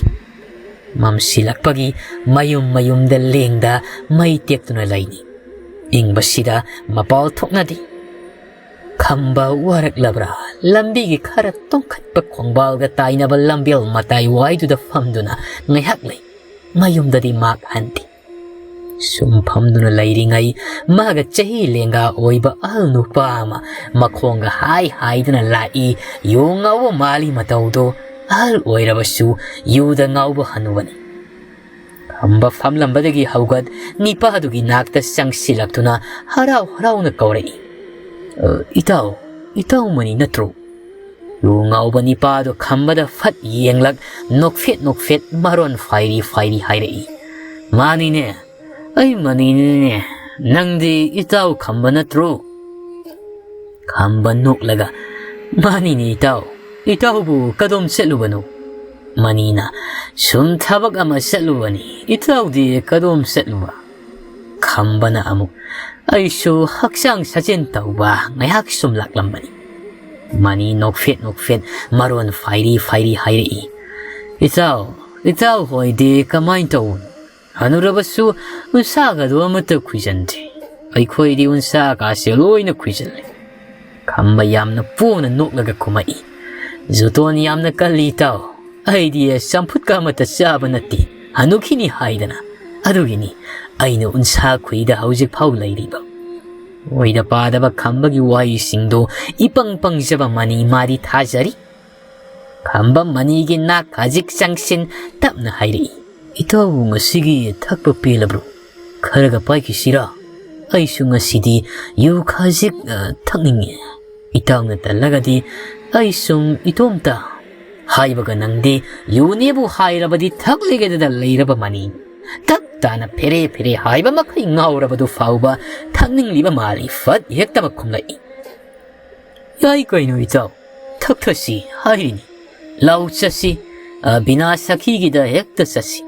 ꯃꯝꯁꯤꯜꯂꯛꯄꯒꯤ ꯃꯌꯨꯝ ꯃꯌꯨꯝꯗ ꯂꯦꯡꯗ ꯃꯩ ꯇꯦꯛꯇꯨꯅ ꯂꯩꯅꯤ꯫ ꯏꯪꯕꯁꯤꯗ ꯃꯄꯥꯜ ꯊꯣꯛꯅꯗꯦ꯫ ꯈꯝꯕ ꯋꯥꯔꯛꯂꯕ꯭ꯔꯥ? ꯂꯝꯕꯤꯒꯤ ꯈꯔ ꯇꯣꯡꯈꯠꯄ ꯈꯣꯡꯕꯥꯜꯒ ꯇꯥꯏꯅꯕ ꯂꯝꯕꯦꯜ ꯃꯇꯥꯏ ꯋꯥꯏꯗꯨꯗ ꯐꯝꯗꯨꯅ ꯉꯥꯏꯍꯥꯛ ꯂꯩ꯫ ꯃꯌꯨꯝꯗꯗꯤ ꯃꯥꯛ ꯍꯟꯗꯦ꯫ ꯁꯨꯝ ꯐꯝꯗꯨꯅ ꯂꯩꯔꯤꯉꯩ ꯃꯥꯒ ꯆꯍꯤ ꯂꯦꯡꯒꯥ ꯑꯣꯏꯕ ꯑꯍꯜ ꯅꯨꯄꯥ ꯑꯃ ꯃꯈꯣꯡꯒ ꯍꯥꯏ ꯍꯥꯏꯗꯨꯅ ꯂꯥꯛꯏ꯫ ꯌꯣꯡ ꯉꯥꯎꯕ ꯃꯥꯜꯂꯤ ꯃꯇꯧꯗꯣ꯫ ꯑꯍꯜ ꯑꯣꯏꯔꯕꯁꯨ ꯌꯨꯗ ꯉꯥꯎꯕ ꯍꯅꯨꯕꯅꯤ꯫ ꯈꯝꯕ ꯐꯝꯂꯝꯕꯗꯒꯤ ꯍꯧꯒꯠ ꯅꯤꯄꯥꯗꯨꯒꯤ ꯅꯥꯛꯇ ꯆꯪꯁꯤꯜꯂꯛꯇꯨꯅ ꯍꯔꯥꯎ ꯍꯔꯥꯎꯅ ꯀꯧꯔꯛꯏ, "ꯑ, ꯏꯇꯥꯎ, ꯏꯇꯥꯎ ꯃꯅꯤ ꯅꯠꯇ꯭ꯔꯣ?" ꯌꯨ ꯉꯥꯎꯕ ꯅꯤꯄꯥꯗꯨ ꯈꯝꯕꯗ ꯐꯠ ꯌꯦꯡꯂꯛ, ꯅꯣꯛꯐꯦꯠ ꯅꯣꯛꯐꯦꯠ ꯃꯔꯣꯟ ꯐꯥꯏꯔꯤ ꯐꯥꯏꯔꯤ ꯍꯥꯏꯔꯛꯏ, "ꯃꯥꯅꯤꯅꯦ, ꯑꯩ ꯃꯅꯤꯅꯤꯅꯦ꯫ ꯅꯪꯗꯤ ꯏꯇꯥꯎ ꯈꯝꯕ ꯅꯠꯇ꯭ꯔꯣ?" ꯈꯝꯕ ꯅꯣꯛꯂꯒ, "ꯃꯥꯅꯤꯅꯦ ꯏꯇꯥꯎ, ꯏꯇꯥꯎꯕꯨ ꯀꯗꯣꯝ ꯆꯠꯂꯨꯕꯅꯣ?" ꯃꯅꯤꯅ, "ꯁꯨꯝ ꯊꯕꯛ ꯑꯃ ꯆꯠꯂꯨꯕꯅꯤ, ꯏꯇꯥꯎꯗꯤ ꯀꯗꯣꯝ ꯆꯠꯂꯨꯕ?" ꯈꯝꯕꯅ ꯑꯃꯨꯛ, "ꯑꯩꯁꯨ ꯍꯛꯆꯥꯡ ꯁꯥꯖꯦꯜ ꯇꯧꯕ ꯉꯥꯏꯍꯥꯛ ꯁꯨꯝ ꯂꯥꯛꯂꯝꯕꯅꯤ꯫" ꯃꯅꯤ ꯅꯣꯛꯐꯦꯠ ꯅꯣꯛꯐꯦꯠ ꯃꯔꯣꯟ ꯐꯥꯏꯔꯤ ꯐꯥꯏꯔꯤ ꯍꯥꯏꯔꯛꯏ, "ꯏꯇꯥꯎ, ꯏꯇꯥꯎ ꯍꯣꯏꯗꯤ ꯀꯃꯥꯏꯅ ꯇꯧꯕꯅꯣ? ꯍꯅꯨꯔꯕꯁꯨ ꯎꯟꯁꯥꯒꯗꯣ ꯑꯃꯠꯇ ꯈꯨꯏꯖꯟꯗ꯭ꯔꯤ꯫ ꯑꯩꯈꯣꯏꯗꯤ ꯎꯟꯁꯥꯒꯁꯦ ꯂꯣꯏꯅ ꯈꯨꯏꯖꯜꯂꯤ꯫" ꯈꯝꯕ ꯌꯥꯝꯅ ꯄꯣꯡꯅ ꯅꯣꯛꯂꯒ ꯈꯨꯝꯃꯛꯏ, "ꯖꯨꯇꯣꯟ ꯌꯥꯝꯅ ꯀꯜꯂꯤ ꯏꯇꯥꯎ꯫ ꯑꯩꯗꯤ ꯆꯝꯐꯨꯠꯀ ꯑꯃꯠꯇ ꯆꯥꯕ ꯅꯠꯇꯦ, ꯍꯅꯨꯈꯤꯅꯤ ꯍꯥꯏꯗꯅ꯫ ꯑꯗꯨꯒꯤꯅꯤ ꯑꯩꯅ ꯎꯟꯁꯥ ꯈꯨꯏꯗ ꯍꯧꯖꯤꯛ ꯐꯥꯎ ꯂꯩꯔꯤꯕ꯫" ꯑꯣꯏꯗ ꯄꯥꯗꯕ ꯈꯝꯕꯒꯤ ꯋꯥꯍꯩꯁꯤꯡꯗꯣ ꯏꯄꯪ ꯄꯪꯖꯕ ꯃꯅꯤ ꯃꯥꯗꯤ ꯊꯥꯖꯔꯤ꯫ ꯈꯝꯕ ꯃꯅꯤꯒꯤ ꯅꯥꯛ ꯈꯖꯤꯛ ꯆꯪꯁꯤꯟ ꯇꯞꯅ ꯍꯥꯏꯔꯛꯏ, "ꯏꯇꯥꯎꯕꯨ ꯉꯁꯤꯒꯤ ꯊꯛꯄ ꯄꯦꯜꯂꯕ꯭ꯔꯣ? ꯈꯔꯒ ꯄꯥꯏꯈꯤꯁꯤꯔꯥ? ꯑꯩꯁꯨ ꯉꯁꯤꯗꯤ ꯌꯨ ꯈꯖꯤꯛ, ꯑ, ꯊꯛꯅꯤꯡꯉꯦ꯫ ꯏꯇꯥꯎꯅ ꯇꯜꯂꯒꯗꯤ ꯑꯩ ꯁꯨꯝ ꯏꯇꯣꯝꯇ꯫" ꯍꯥꯏꯕꯒ ꯅꯪꯗꯤ ꯌꯨꯅꯦꯕꯨ ꯍꯥꯏꯔꯕꯗꯤ ꯊꯛꯂꯒꯦꯗꯗ ꯂꯩꯔꯕ ꯃꯅꯤ꯫ ꯇꯞ ꯇꯥꯅ ꯐꯦꯔꯦ ꯐꯦꯔꯦ ꯍꯥꯏꯕ ꯃꯈꯩ ꯉꯥꯎꯔꯕꯗꯨ ꯐꯥꯎꯕ ꯊꯛꯅꯤꯡꯂꯤꯕ ꯃꯥꯜꯂꯤ ꯐꯠ ꯍꯦꯛꯇꯃꯛ ꯈꯨꯝꯂꯛꯏ꯫ "ꯌꯥꯏ ꯀꯩꯅꯣ ꯏꯇꯥꯎ, ꯊꯛꯊꯁꯤ ꯍꯥꯏꯔꯤꯅꯤ꯫ ꯂꯥꯎ ꯆꯠꯁꯤ, ꯑ, ꯕꯤꯅꯥ ꯁꯈꯤꯒꯤꯗ ꯍꯦꯛꯇ ꯆꯠꯁꯤ꯫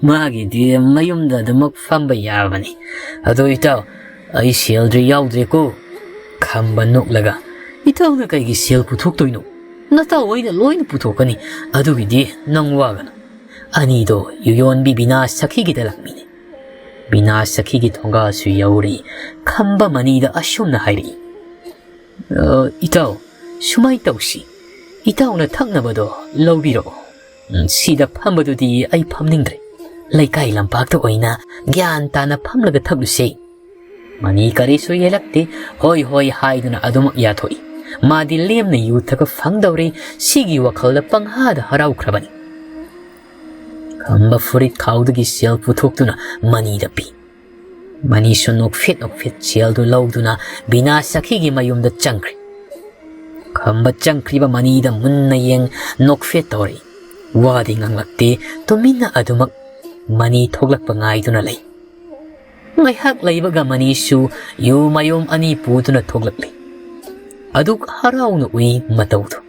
ꯃꯥꯒꯤꯗꯤ ꯃꯌꯨꯝꯗ ꯑꯗꯨꯃꯛ ꯐꯝꯕ ꯌꯥꯕꯅꯤ꯫ ꯑꯗꯣ ꯏꯇꯥꯎ, ꯑꯩ ꯁꯦꯜꯗꯤ ꯌꯥꯎꯗ꯭ꯔꯦꯀꯣ꯫" ꯈꯝꯕ ꯅꯣꯛꯂꯒ, "ꯏꯇꯥꯎꯅ ꯀꯩꯒꯤ ꯁꯦꯜ ꯄꯨꯊꯣꯛꯇꯣꯏꯅꯣ? ꯅꯇꯥꯎ ꯑꯩꯅ ꯂꯣꯏꯅ ꯄꯨꯊꯣꯛꯀꯅꯤ, ꯑꯗꯨꯒꯤꯗꯤ ꯅꯪ ꯋꯥꯒꯅꯨ꯫" ꯑꯅꯤꯗꯣ ꯌꯨꯌꯣꯟꯕꯤ ꯕꯤꯅꯥ ꯁꯈꯤꯒꯤꯗ ꯂꯥꯛꯃꯤꯟꯅꯩ꯫ ꯕꯤꯅꯥ ꯁꯈꯤꯒꯤ ꯊꯣꯡꯒꯥꯜꯁꯨ ꯌꯧꯔꯤ꯫ ꯈꯝꯕ ꯃꯅꯤꯗ ꯑꯁꯨꯝꯅ ꯍꯥꯏꯔꯛꯏ, "ꯑ, ꯏꯇꯥꯎ, ꯁꯨꯃꯥꯏ ꯇꯧꯁꯤ꯫ ꯏꯇꯥꯎꯅ ꯊꯛꯅꯕꯗꯣ ꯂꯧꯕꯤꯔꯛꯑꯣ꯫ ꯎꯝ, ꯁꯤꯗ ꯐꯝꯕꯗꯨꯗꯤ ꯑꯩ ꯐꯝꯅꯤꯡꯗ꯭ꯔꯦ꯫ ꯂꯩꯀꯥꯏ ꯂꯝꯄꯥꯛꯇ ꯑꯣꯏꯅ ꯒ꯭ꯌꯥꯟ ꯇꯥꯅ ꯐꯝꯂꯒ ꯊꯛꯂꯨꯁꯦ꯫" ꯃꯅꯤ ꯀꯔꯤꯁꯨ ꯌꯦꯜꯂꯛꯇꯦ꯫ "ꯍꯣꯏ, ꯍꯣꯏ" ꯍꯥꯏꯗꯨꯅ ꯑꯗꯨꯃꯛ ꯌꯥꯊꯣꯛꯏ꯫ ꯃꯥꯗꯤ ꯂꯦꯝꯅ ꯌꯨ ꯊꯛꯄ ꯐꯪꯗꯧꯔꯦ, ꯁꯤꯒꯤ ꯋꯥꯈꯜꯗ ꯄꯪꯍꯥꯗ ꯍꯔꯥꯎꯈ꯭ꯔꯕꯅꯤ꯫ ꯈꯝꯕ ꯐꯨꯔꯤꯠ ꯈꯥꯎꯗꯒꯤ ꯁꯦꯜ ꯄꯨꯊꯣꯛꯇꯨꯅ ꯃꯅꯤꯗ ꯄꯤ꯫ ꯃꯅꯤꯁꯨ ꯅꯣꯛꯐꯦꯠ ꯅꯣꯛꯐꯦꯠ ꯁꯦꯜꯗꯨ ꯂꯧꯗꯨꯅ ꯕꯤꯅꯥ ꯁꯈꯤꯒꯤ ꯃꯌꯨꯝꯗ ꯆꯪꯈ꯭ꯔꯦ꯫ ꯈꯝꯕ ꯆꯪꯈ꯭ꯔꯤꯕ ꯃꯅꯤꯗ ꯃꯨꯟꯅ ꯌꯦꯡ ꯅꯣꯛꯐꯦꯠ ꯇꯧꯔꯤ꯫ ꯋꯥꯗꯤ ꯉꯥꯡꯂꯛꯇꯦ, ꯇꯨꯃꯤꯟꯅ ꯑꯗꯨꯃꯛ ꯃꯅꯤ ꯊꯣꯛꯂꯛꯄ ꯉꯥꯏꯗꯨꯅ ꯂꯩ꯫ ꯉꯥꯏꯍꯥꯛ ꯂꯩꯕꯒ ꯃꯅꯤꯁꯨ ꯌꯨ ꯃꯌꯨꯝ ꯑꯅꯤ ꯄꯨꯗꯨꯅ ꯊꯣꯛꯂꯛꯂꯤ꯫ ꯑꯗꯨꯛ ꯍꯔꯥꯎꯅ ꯎꯏ ꯃꯇꯧꯗꯨ꯫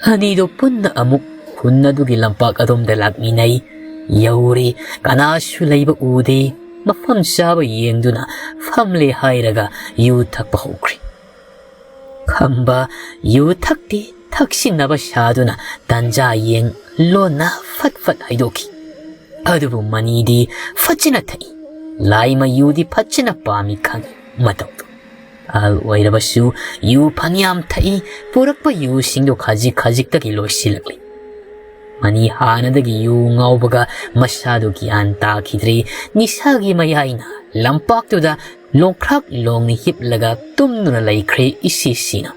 ꯑꯅꯤꯗꯨ ꯄꯨꯟꯅ ꯑꯃꯨꯛ ꯈꯨꯟ ꯑꯗꯨꯒꯤ ꯂꯝꯄꯥꯛ ꯑꯗꯣꯝꯗ ꯂꯥꯛꯃꯤꯟꯅꯩ꯫ ꯌꯧꯔꯦ, ꯀꯅꯥꯁꯨ ꯂꯩꯕ ꯎꯗꯦ꯫ ꯃꯐꯝ ꯆꯥꯕ ꯌꯦꯡꯗꯨꯅ ꯐꯝꯂꯦ ꯍꯥꯏꯔꯒ ꯌꯨ ꯊꯛꯄ ꯍꯧꯈ꯭ꯔꯦ꯫ ꯈꯝꯕ ꯌꯨ ꯊꯛꯇꯦ, ꯊꯛꯁꯤꯟꯅꯕ ꯁꯥꯗꯨꯅ ꯇꯟꯖꯥ ꯌꯦꯡ ꯂꯣꯟꯅ ꯐꯠ ꯐꯠ ꯍꯩꯗꯣꯛꯈꯤ꯫ ꯑꯗꯨꯕꯨ ꯃꯅꯤꯗꯤ ꯐꯖꯅ ꯊꯛꯏ꯫ ꯂꯥꯏꯃ ꯌꯨꯗꯤ ꯐꯖꯅ ꯄꯥꯝꯃꯤ ꯈꯪꯏ ꯃꯇꯧꯗꯨ꯫ ꯑꯍꯜ ꯑꯣꯏꯔꯕꯁꯨ ꯌꯨ ꯐꯅꯌꯥꯝ ꯊꯛꯏ, ꯄꯨꯔꯛꯄ ꯌꯨꯁꯤꯡꯗꯨ ꯈꯖꯤꯛ ꯈꯖꯤꯛꯇꯒꯤ ꯂꯣꯏꯁꯤꯜꯂꯛꯂꯤ꯫ ꯃꯅꯤ ꯍꯥꯟꯅꯗꯒꯤ ꯌꯨ ꯉꯥꯎꯕꯒ ꯃꯁꯥꯗꯨ ꯒ꯭ꯌꯥꯟ ꯇꯥꯈꯤꯗ꯭ꯔꯦ꯫ ꯅꯤꯁꯥꯒꯤ ꯃꯌꯥꯏꯅ ꯂꯝꯄꯥꯛꯇꯨꯗ ꯂꯣꯡꯈ꯭ꯔꯥꯛ ꯂꯣꯡꯅ ꯍꯤꯞꯂꯒ ꯇꯨꯝꯗꯨꯅ ꯂꯩꯈ꯭ꯔꯦ ꯏꯁꯤ ꯁꯤꯅ꯫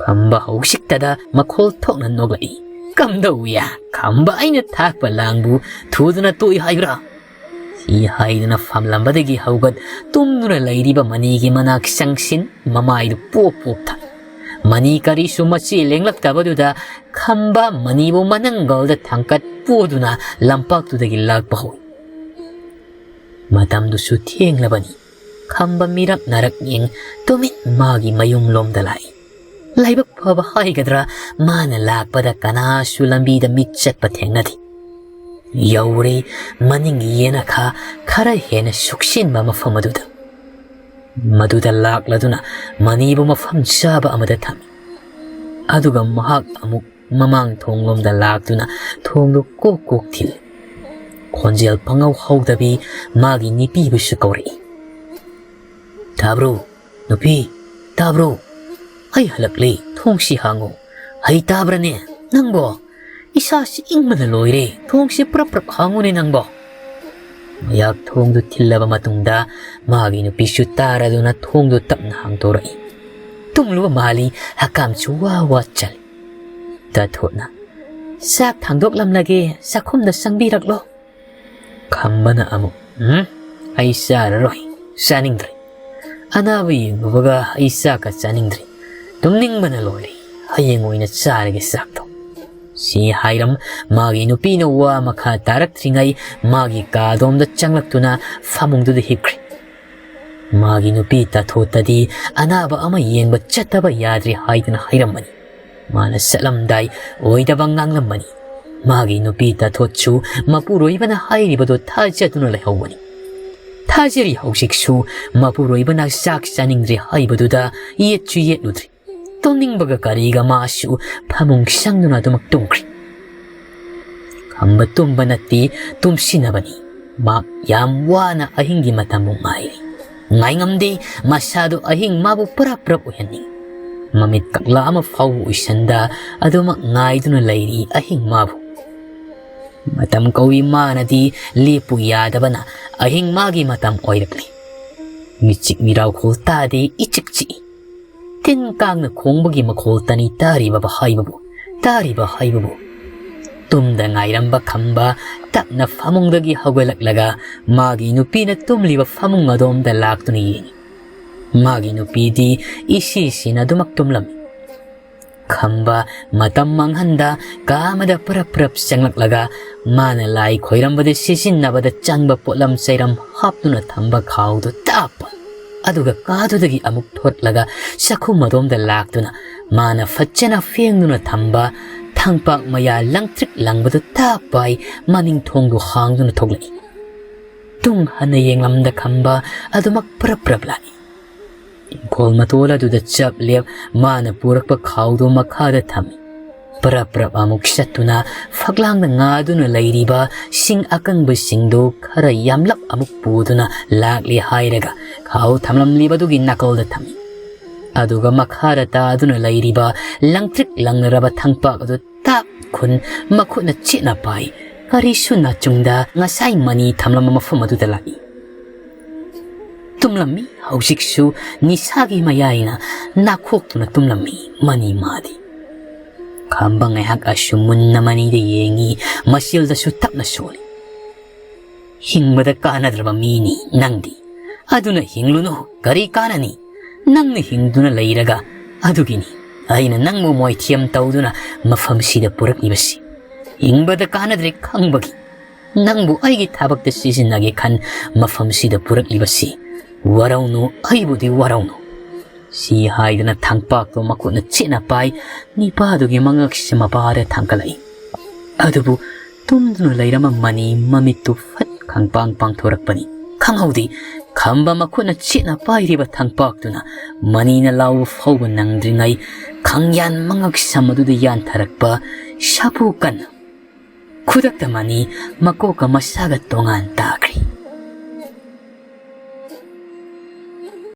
ꯈꯝꯕ ꯍꯧꯖꯤꯛꯇꯗ ꯃꯈꯣꯜ ꯊꯣꯛꯅ ꯅꯣꯛꯂꯛꯏ꯫ "ꯀꯝꯗꯧꯏ? ꯈꯝꯕ ꯑꯩꯅ ꯊꯥꯛꯄ ꯂꯥꯡꯕꯨ ꯊꯨꯗꯨꯅ ꯇꯣꯛꯏ ꯍꯥꯏꯕ꯭ꯔꯥ?" ꯁꯤ ꯍꯥꯏꯗꯨꯅ ꯐꯝꯂꯝꯕꯗꯒꯤ ꯍꯧꯒꯠ ꯇꯨꯝꯗꯨꯅ ꯂꯩꯔꯤꯕ ꯃꯅꯤꯒꯤ ꯃꯅꯥꯛ ꯆꯪꯁꯤꯟ ꯃꯃꯥꯏꯗꯨ ꯄꯣꯞ ꯄꯣꯞ ꯊꯥꯏ꯫ ꯃꯅꯤ ꯀꯔꯤꯁꯨ ꯃꯆꯤ ꯂꯦꯡꯂꯛꯇꯕꯗꯨꯗ ꯈꯝꯕ ꯃꯅꯤꯕꯨ ꯃꯅꯪꯒꯜꯗ ꯊꯥꯡꯀꯠ ꯄꯨꯗꯨꯅ ꯂꯝꯄꯥꯛꯇꯨꯗꯒꯤ ꯂꯥꯛꯄ ꯍꯧꯏ꯫ ꯃꯇꯝꯗꯨꯁꯨ ꯊꯦꯡꯂꯕꯅꯤ꯫ ꯈꯝꯕ ꯃꯤꯔꯛ ꯅꯥꯔꯛ ꯌꯦꯡ ꯇꯨꯃꯤꯟ ꯃꯥꯒꯤ ꯃꯌꯨꯝꯂꯣꯝꯗ ꯂꯥꯛꯏ꯫ ꯂꯥꯏꯕꯛ ꯐꯕ ꯍꯥꯏꯒꯗ꯭ꯔꯥ, ꯃꯥꯅ ꯂꯥꯛꯄꯗ ꯀꯅꯥꯁꯨ ꯂꯝꯕꯤꯗ ꯃꯤꯠ ꯆꯠꯄ ꯊꯦꯡꯅꯗꯦ꯫ ꯌꯧꯔꯦ ꯃꯅꯤꯡꯒꯤ ꯌꯦꯅꯈꯥ ꯈꯔ ꯍꯦꯟꯅ ꯁꯨꯛꯆꯤꯟꯕ ꯃꯐꯝ ꯑꯗꯨꯗ꯫ ꯃꯗꯨꯗ ꯂꯥꯛꯂꯗꯨꯅ ꯃꯅꯤꯕꯨ ꯃꯐꯝ ꯆꯥꯕ ꯑꯃꯗ ꯊꯝꯃꯤ꯫ ꯑꯗꯨꯒ ꯃꯍꯥꯛ ꯑꯃꯨꯛ ꯃꯃꯥꯡ ꯊꯣꯡꯂꯣꯝꯗ ꯂꯥꯛꯇꯨꯅ ꯊꯣꯡꯗꯨ ꯀꯣꯛ ꯀꯣꯛ ꯊꯤꯜꯂꯤ꯫ ꯈꯣꯟꯖꯦꯜ ꯄꯪꯍꯧ ꯍꯧꯗꯕꯤ ꯃꯥꯒꯤ ꯅꯨꯄꯤꯕꯨꯁꯨ ꯀꯧꯔꯛꯏ꯫ "ꯇꯥꯕ꯭ꯔꯣ? ꯅꯨꯄꯤ, ꯇꯥꯕ꯭ꯔꯣ? ꯑꯩ ꯍꯜꯂꯛꯂꯦ, ꯊꯣꯡꯁꯤ ꯍꯥꯡꯉꯨ꯫ ꯍꯩ ꯇꯥꯕ꯭ꯔꯅꯦ ꯅꯪꯕꯣ? ꯏꯁꯥꯁꯤ ꯏꯪꯕꯅ ꯂꯣꯏꯔꯦ, ꯊꯣꯡꯁꯤ ꯄ꯭ꯔꯞ ꯄ꯭ꯔꯞ ꯍꯥꯡꯉꯨꯅꯦ ꯅꯪꯕꯣ꯫" ꯃꯌꯥꯛ ꯊꯣꯡꯗꯨ ꯊꯤꯜꯂꯕ ꯃꯇꯨꯡꯗ ꯃꯥꯒꯤ ꯅꯨꯄꯤꯁꯨ ꯇꯥꯔꯗꯨꯅ ꯊꯣꯡꯗꯨ ꯇꯞꯅ ꯍꯥꯡꯗꯣꯔꯛꯏ꯫ ꯇꯨꯝꯂꯨꯕ ꯃꯥꯜꯂꯤ, ꯍꯀꯥꯝꯁꯨ ꯋꯥ ꯋꯥ ꯆꯜꯂꯤ꯫ ꯇꯥꯊꯣꯠꯅ, "ꯆꯥꯛ ꯊꯥꯡꯗꯣꯛꯂꯝꯂꯒꯦ, ꯆꯥꯛꯈꯨꯝꯗ ꯆꯪꯕꯤꯔꯛꯂꯣ"꯫ ꯈꯝꯕꯅ ꯑꯃꯨꯛ, "ꯎꯝ, ꯑꯩ ꯆꯥꯔꯔꯣꯏ, ꯆꯥꯅꯤꯡꯗ꯭ꯔꯦ꯫ ꯑꯅꯥꯕ ꯌꯦꯡꯂꯨꯕꯒ ꯑꯩ ꯆꯥꯛꯀ ꯆꯥꯅꯤꯡꯗ꯭ꯔꯦ꯫ ꯇꯨꯝꯅꯤꯡꯕꯅ ꯂꯣꯏꯔꯦ꯫ ꯍꯌꯦꯡ ꯑꯣꯏꯅ ꯆꯥꯔꯒꯦ ꯆꯥꯛꯇꯣ"꯫ ꯁꯤ ꯍꯥꯏꯔꯝ ꯃꯥꯒꯤ ꯅꯨꯄꯤꯅ ꯋꯥ ꯃꯈꯥ ꯇꯥꯔꯛꯇ꯭ꯔꯤꯉꯩ ꯃꯥꯒꯤ ꯀꯥꯗꯣꯝꯗ ꯆꯪꯂꯛꯇꯨꯅ ꯐꯃꯨꯡꯗꯨꯗ ꯍꯤꯞꯈ꯭ꯔꯦ꯫ ꯃꯥꯒꯤ ꯅꯨꯄꯤ ꯇꯥꯊꯣꯠꯇꯗꯤ ꯑꯅꯥꯕ ꯑꯃ ꯌꯦꯡꯕ ꯆꯠꯇꯕ ꯌꯥꯗ꯭ꯔꯦ ꯍꯥꯏꯗꯨꯅ ꯍꯥꯏꯔꯝꯕꯅꯤ꯫ ꯃꯥꯅ ꯆꯠꯂꯝꯗꯥꯏ ꯑꯣꯏꯗꯕ ꯉꯥꯡꯂꯝꯕꯅꯤ꯫ ꯃꯥꯒꯤ ꯅꯨꯄꯤ ꯇꯥꯊꯣꯠꯁꯨ ꯃꯄꯨꯔꯣꯏꯕꯅ ꯍꯥꯏꯔꯤꯕꯗꯨ ꯊꯥꯖꯗꯨꯅ ꯂꯩꯍꯧꯕꯅꯤ꯫ ꯊꯥꯖꯔꯤ ꯍꯧꯖꯤꯛꯁꯨ ꯃꯄꯨꯔꯣꯏꯕꯅ ꯆꯥꯛ ꯆꯥꯅꯤꯡꯗ꯭ꯔꯦ ꯍꯥꯏꯕꯗꯨꯗ ꯌꯦꯠꯁꯨ ꯌꯦꯠꯂꯨꯗ꯭ꯔꯦ꯫ ꯇꯨꯝꯅꯤꯡꯕꯒ ꯀꯔꯤꯒ ꯃꯥꯁꯨ ꯐꯃꯨꯡ ꯆꯪꯗꯨꯅ ꯑꯗꯨꯃꯛ ꯇꯨꯝꯈ꯭ꯔꯦ꯫ ꯈꯝꯕ ꯇꯨꯝꯕ ꯅꯠꯇꯦ, ꯇꯨꯝꯁꯤꯟꯅꯕꯅꯤ꯫ ꯃꯥ ꯌꯥꯝ ꯋꯥꯅ ꯑꯍꯤꯡꯒꯤ ꯃꯇꯝꯕꯨ ꯉꯥꯏꯔꯤ꯫ ꯉꯥꯏꯉꯝꯗꯦ, ꯃꯁꯥꯗꯨ ꯑꯍꯤꯡ ꯃꯥꯕꯨ ꯄꯔꯞ ꯄꯔꯞ ꯑꯣꯏꯍꯟꯅꯤꯡ꯫ ꯃꯃꯤꯠ ꯀꯛꯂꯥ ꯑꯃ ꯐꯥꯎꯕ ꯎꯏꯁꯟꯗ ꯑꯗꯨꯃꯛ ꯉꯥꯏꯗꯨꯅ ꯂꯩꯔꯤ ꯑꯍꯤꯡ ꯃꯥꯕꯨ꯫ ꯃꯇꯝ ꯀꯧꯏ ꯃꯥꯅꯗꯤ ꯂꯦꯞꯄꯨ ꯌꯥꯗꯕꯅ ꯑꯍꯤꯡ ꯃꯥꯒꯤ ꯃꯇꯝ ꯑꯣꯏꯔꯛꯂꯤ꯫ ꯃꯤꯆꯤꯛ ꯃꯤꯔꯥꯎꯈꯣꯜ ꯇꯥꯗꯦ, ꯏꯆꯤꯛ ꯆꯤꯛꯏ꯫ ꯇꯤꯟ ꯀꯥꯡꯅ ꯈꯣꯡꯕꯒꯤ ꯃꯈꯣꯜꯇꯅꯤ ꯇꯥꯔꯤꯕ ꯍꯥꯏꯕꯕꯨ, ꯇꯥꯔꯤꯕ ꯍꯥꯏꯕꯕꯨ꯫ ꯇꯨꯝꯗ ꯉꯥꯏꯔꯝꯕ ꯈꯝꯕ ꯇꯞꯅ ꯐꯃꯨꯡꯗꯒꯤ ꯍꯧꯒꯠꯂꯛꯂꯒ ꯃꯥꯒꯤ ꯅꯨꯄꯤꯅ ꯇꯨꯝꯂꯤꯕ ꯐꯃꯨꯡ ꯑꯗꯣꯝꯗ ꯂꯥꯛꯇꯨꯅ ꯌꯦꯡꯏ꯫ ꯃꯥꯒꯤ ꯅꯨꯄꯤꯗꯤ ꯏꯁꯤꯁꯤꯅ ꯑꯗꯨꯃꯛ ꯇꯨꯝꯂꯝꯃꯤ꯫ ꯈꯝꯕ ꯃꯇꯝ ꯃꯥꯡꯍꯟꯗ ꯀꯥ ꯑꯃꯗ ꯄꯔꯞ ꯄꯔꯞ ꯆꯪꯂꯛꯂꯒ ꯃꯥꯅ ꯂꯥꯏ ꯈꯣꯏꯔꯝꯕꯗ ꯁꯤꯖꯤꯟꯅꯕꯗ ꯆꯪꯕ ꯄꯣꯠꯂꯝ ꯆꯩꯔꯝ ꯍꯥꯞꯇꯨꯅ ꯊꯝꯕ ꯈꯥꯎꯗꯨ ꯇꯥꯞꯄ, ꯑꯗꯨꯒ ꯀꯥꯗꯨꯗꯒꯤ ꯑꯃꯨꯛ ꯊꯣꯠꯂꯒ ꯆꯥꯛꯈꯨꯝ ꯑꯗꯣꯝꯗ ꯂꯥꯛꯇꯨꯅ ꯃꯥꯅ ꯐꯖꯅ ꯐꯦꯡꯗꯨꯅ ꯊꯝꯕ ꯊꯪꯄꯥꯛ ꯃꯌꯥ ꯂꯪꯇ꯭ꯔꯤꯛ ꯂꯪꯕꯗꯨ ꯇꯥꯞ ꯄꯥꯏ ꯃꯅꯤꯡ ꯊꯣꯡꯗꯨ ꯍꯥꯡꯗꯨꯅ ꯊꯣꯛꯂꯛꯏ꯫ ꯇꯨꯡ ꯍꯟꯅ ꯌꯦꯡꯂꯝꯗ ꯈꯝꯕ ꯑꯗꯨꯃꯛ ꯄꯔꯞ ꯄꯔꯞ ꯂꯥꯛꯏ꯫ ꯏꯪꯈꯣꯜ ꯃꯇꯣꯜ ꯑꯗꯨꯗ ꯆꯞ ꯂꯦꯞ ꯃꯥꯅ ꯄꯨꯔꯛꯄ ꯈꯥꯎꯗꯨ ꯃꯈꯥꯗ ꯊꯝꯃꯤ꯫ ꯄꯔꯞ ꯄꯔꯞ ꯑꯃꯨꯛ ꯆꯠꯇꯨꯅ ꯐꯛꯂꯥꯡꯗ ꯉꯥꯗꯨꯅ ꯂꯩꯔꯤꯕ ꯁꯤꯡ ꯑꯀꯪꯕꯁꯤꯡꯗꯨ ꯈꯔ ꯌꯥꯝꯂꯞ ꯑꯃꯨꯛ ꯄꯨꯗꯨꯅ ꯂꯥꯛꯂꯦ ꯍꯥꯏꯔꯒ ꯈꯥꯎ ꯊꯝꯂꯝꯂꯤꯕꯗꯨꯒꯤ ꯅꯥꯀꯜꯗ ꯊꯝꯃꯤ꯫ ꯑꯗꯨꯒ ꯃꯈꯥꯗ ꯇꯥꯗꯨꯅ ꯂꯩꯔꯤꯕ ꯂꯪꯇ꯭ꯔꯤꯛ ꯂꯪꯅꯔꯕ ꯊꯪꯄꯥꯛ ꯑꯗꯨ ꯇꯥꯞ ꯈꯨꯟ ꯃꯈꯨꯠꯅ ꯆꯦꯠꯅ ꯄꯥꯏ꯫ ꯀꯔꯤꯁꯨ ꯅꯥꯆꯨꯡꯗ ꯉꯁꯥꯏ ꯃꯅꯤ ꯊꯝꯂꯝꯕ ꯃꯐꯝ ꯑꯗꯨꯗ ꯂꯥꯛꯏ꯫ ꯇꯨꯝꯂꯝꯃꯤ꯫ ꯍꯧꯖꯤꯛꯁꯨ ꯅꯤꯁꯥꯒꯤ ꯃꯌꯥꯏꯅ ꯅꯥꯈꯣꯛꯇꯨꯅ ꯇꯨꯝꯂꯝꯃꯤ ꯃꯅꯤ ꯃꯥꯗꯤ꯫ ꯈꯝꯕ ꯉꯥꯏꯍꯥꯛ ꯑꯁꯨꯝ ꯃꯨꯟꯅ ꯃꯅꯤꯗ ꯌꯦꯡꯉꯤ, ꯃꯁꯤꯜꯗꯁꯨ ꯇꯞꯅ ꯁꯣꯜꯂꯤ꯫ "ꯍꯤꯡꯕꯗ ꯀꯥꯟꯅꯗ꯭ꯔꯕ ꯃꯤꯅꯤ ꯅꯪꯗꯤ꯫ ꯑꯗꯨꯅ ꯍꯤꯡꯂꯨꯅꯨ, ꯀꯔꯤ ꯀꯥꯟꯅꯅꯤ? ꯅꯪꯅ ꯍꯤꯡꯗꯨꯅ ꯂꯩꯔꯒ꯫ ꯑꯗꯨꯒꯤꯅꯤ ꯑꯩꯅ ꯅꯪꯕꯨ ꯃꯣꯏꯊꯦꯝ ꯇꯧꯗꯨꯅ ꯃꯐꯝꯁꯤꯗ ꯄꯨꯔꯛꯂꯤꯕꯁꯤ꯫ ꯍꯤꯡꯕꯗ ꯀꯥꯟꯅꯗ꯭ꯔꯦ ꯈꯪꯕꯒꯤ ꯅꯪꯕꯨ ꯑꯩꯒꯤ ꯊꯕꯛꯇ ꯁꯤꯖꯤꯟꯅꯒꯦ ꯈꯟ ꯃꯐꯝꯁꯤꯗ ꯄꯨꯔꯛꯂꯤꯕꯁꯤ꯫ ꯋꯥꯔꯧꯅꯨ, ꯑꯩꯕꯨꯗꯤ ꯋꯥꯔꯧꯅꯨ"꯫ ꯁꯤ ꯍꯥꯏꯗꯨꯅ ꯊꯥꯡꯄꯥꯛꯇꯣ ꯃꯈꯨꯠꯅ ꯆꯦꯠꯅ ꯄꯥꯏ꯫ ꯅꯤꯄꯥꯗꯨꯒꯤ ꯃꯉꯛꯁꯤ ꯃꯄꯥꯗ ꯊꯥꯡꯒꯠꯂꯛꯏ꯫ ꯑꯗꯨꯕꯨ ꯇꯨꯝꯗꯨꯅ ꯂꯩꯔꯝꯕ ꯃꯅꯤ ꯃꯃꯤꯠꯇꯨ ꯐꯠ ꯈꯪꯄꯥꯡ ꯄꯥꯡꯊꯣꯔꯛꯄꯅꯤ꯫ ꯈꯪꯍꯧꯗꯦ, ꯈꯝꯕ ꯃꯈꯨꯠꯅ ꯆꯦꯠꯅ ꯄꯥꯏꯔꯤꯕ ꯊꯥꯡꯄꯥꯛꯇꯨꯅ ꯃꯅꯤꯅ ꯂꯥꯎꯕ ꯐꯥꯎꯕ ꯅꯪꯗ꯭ꯔꯤꯉꯩ ꯈꯪꯌꯥꯟ ꯃꯉꯛ ꯁꯝ ꯑꯗꯨꯗ ꯌꯥꯟꯊꯔꯛꯄ ꯁꯥꯐꯨ ꯀꯟꯅ꯫ ꯈꯨꯗꯛꯇ ꯃꯅꯤ ꯃꯀꯣꯛꯀ ꯃꯁꯥꯒ ꯇꯣꯉꯥꯟ ꯇꯥꯈ꯭ꯔꯦ꯫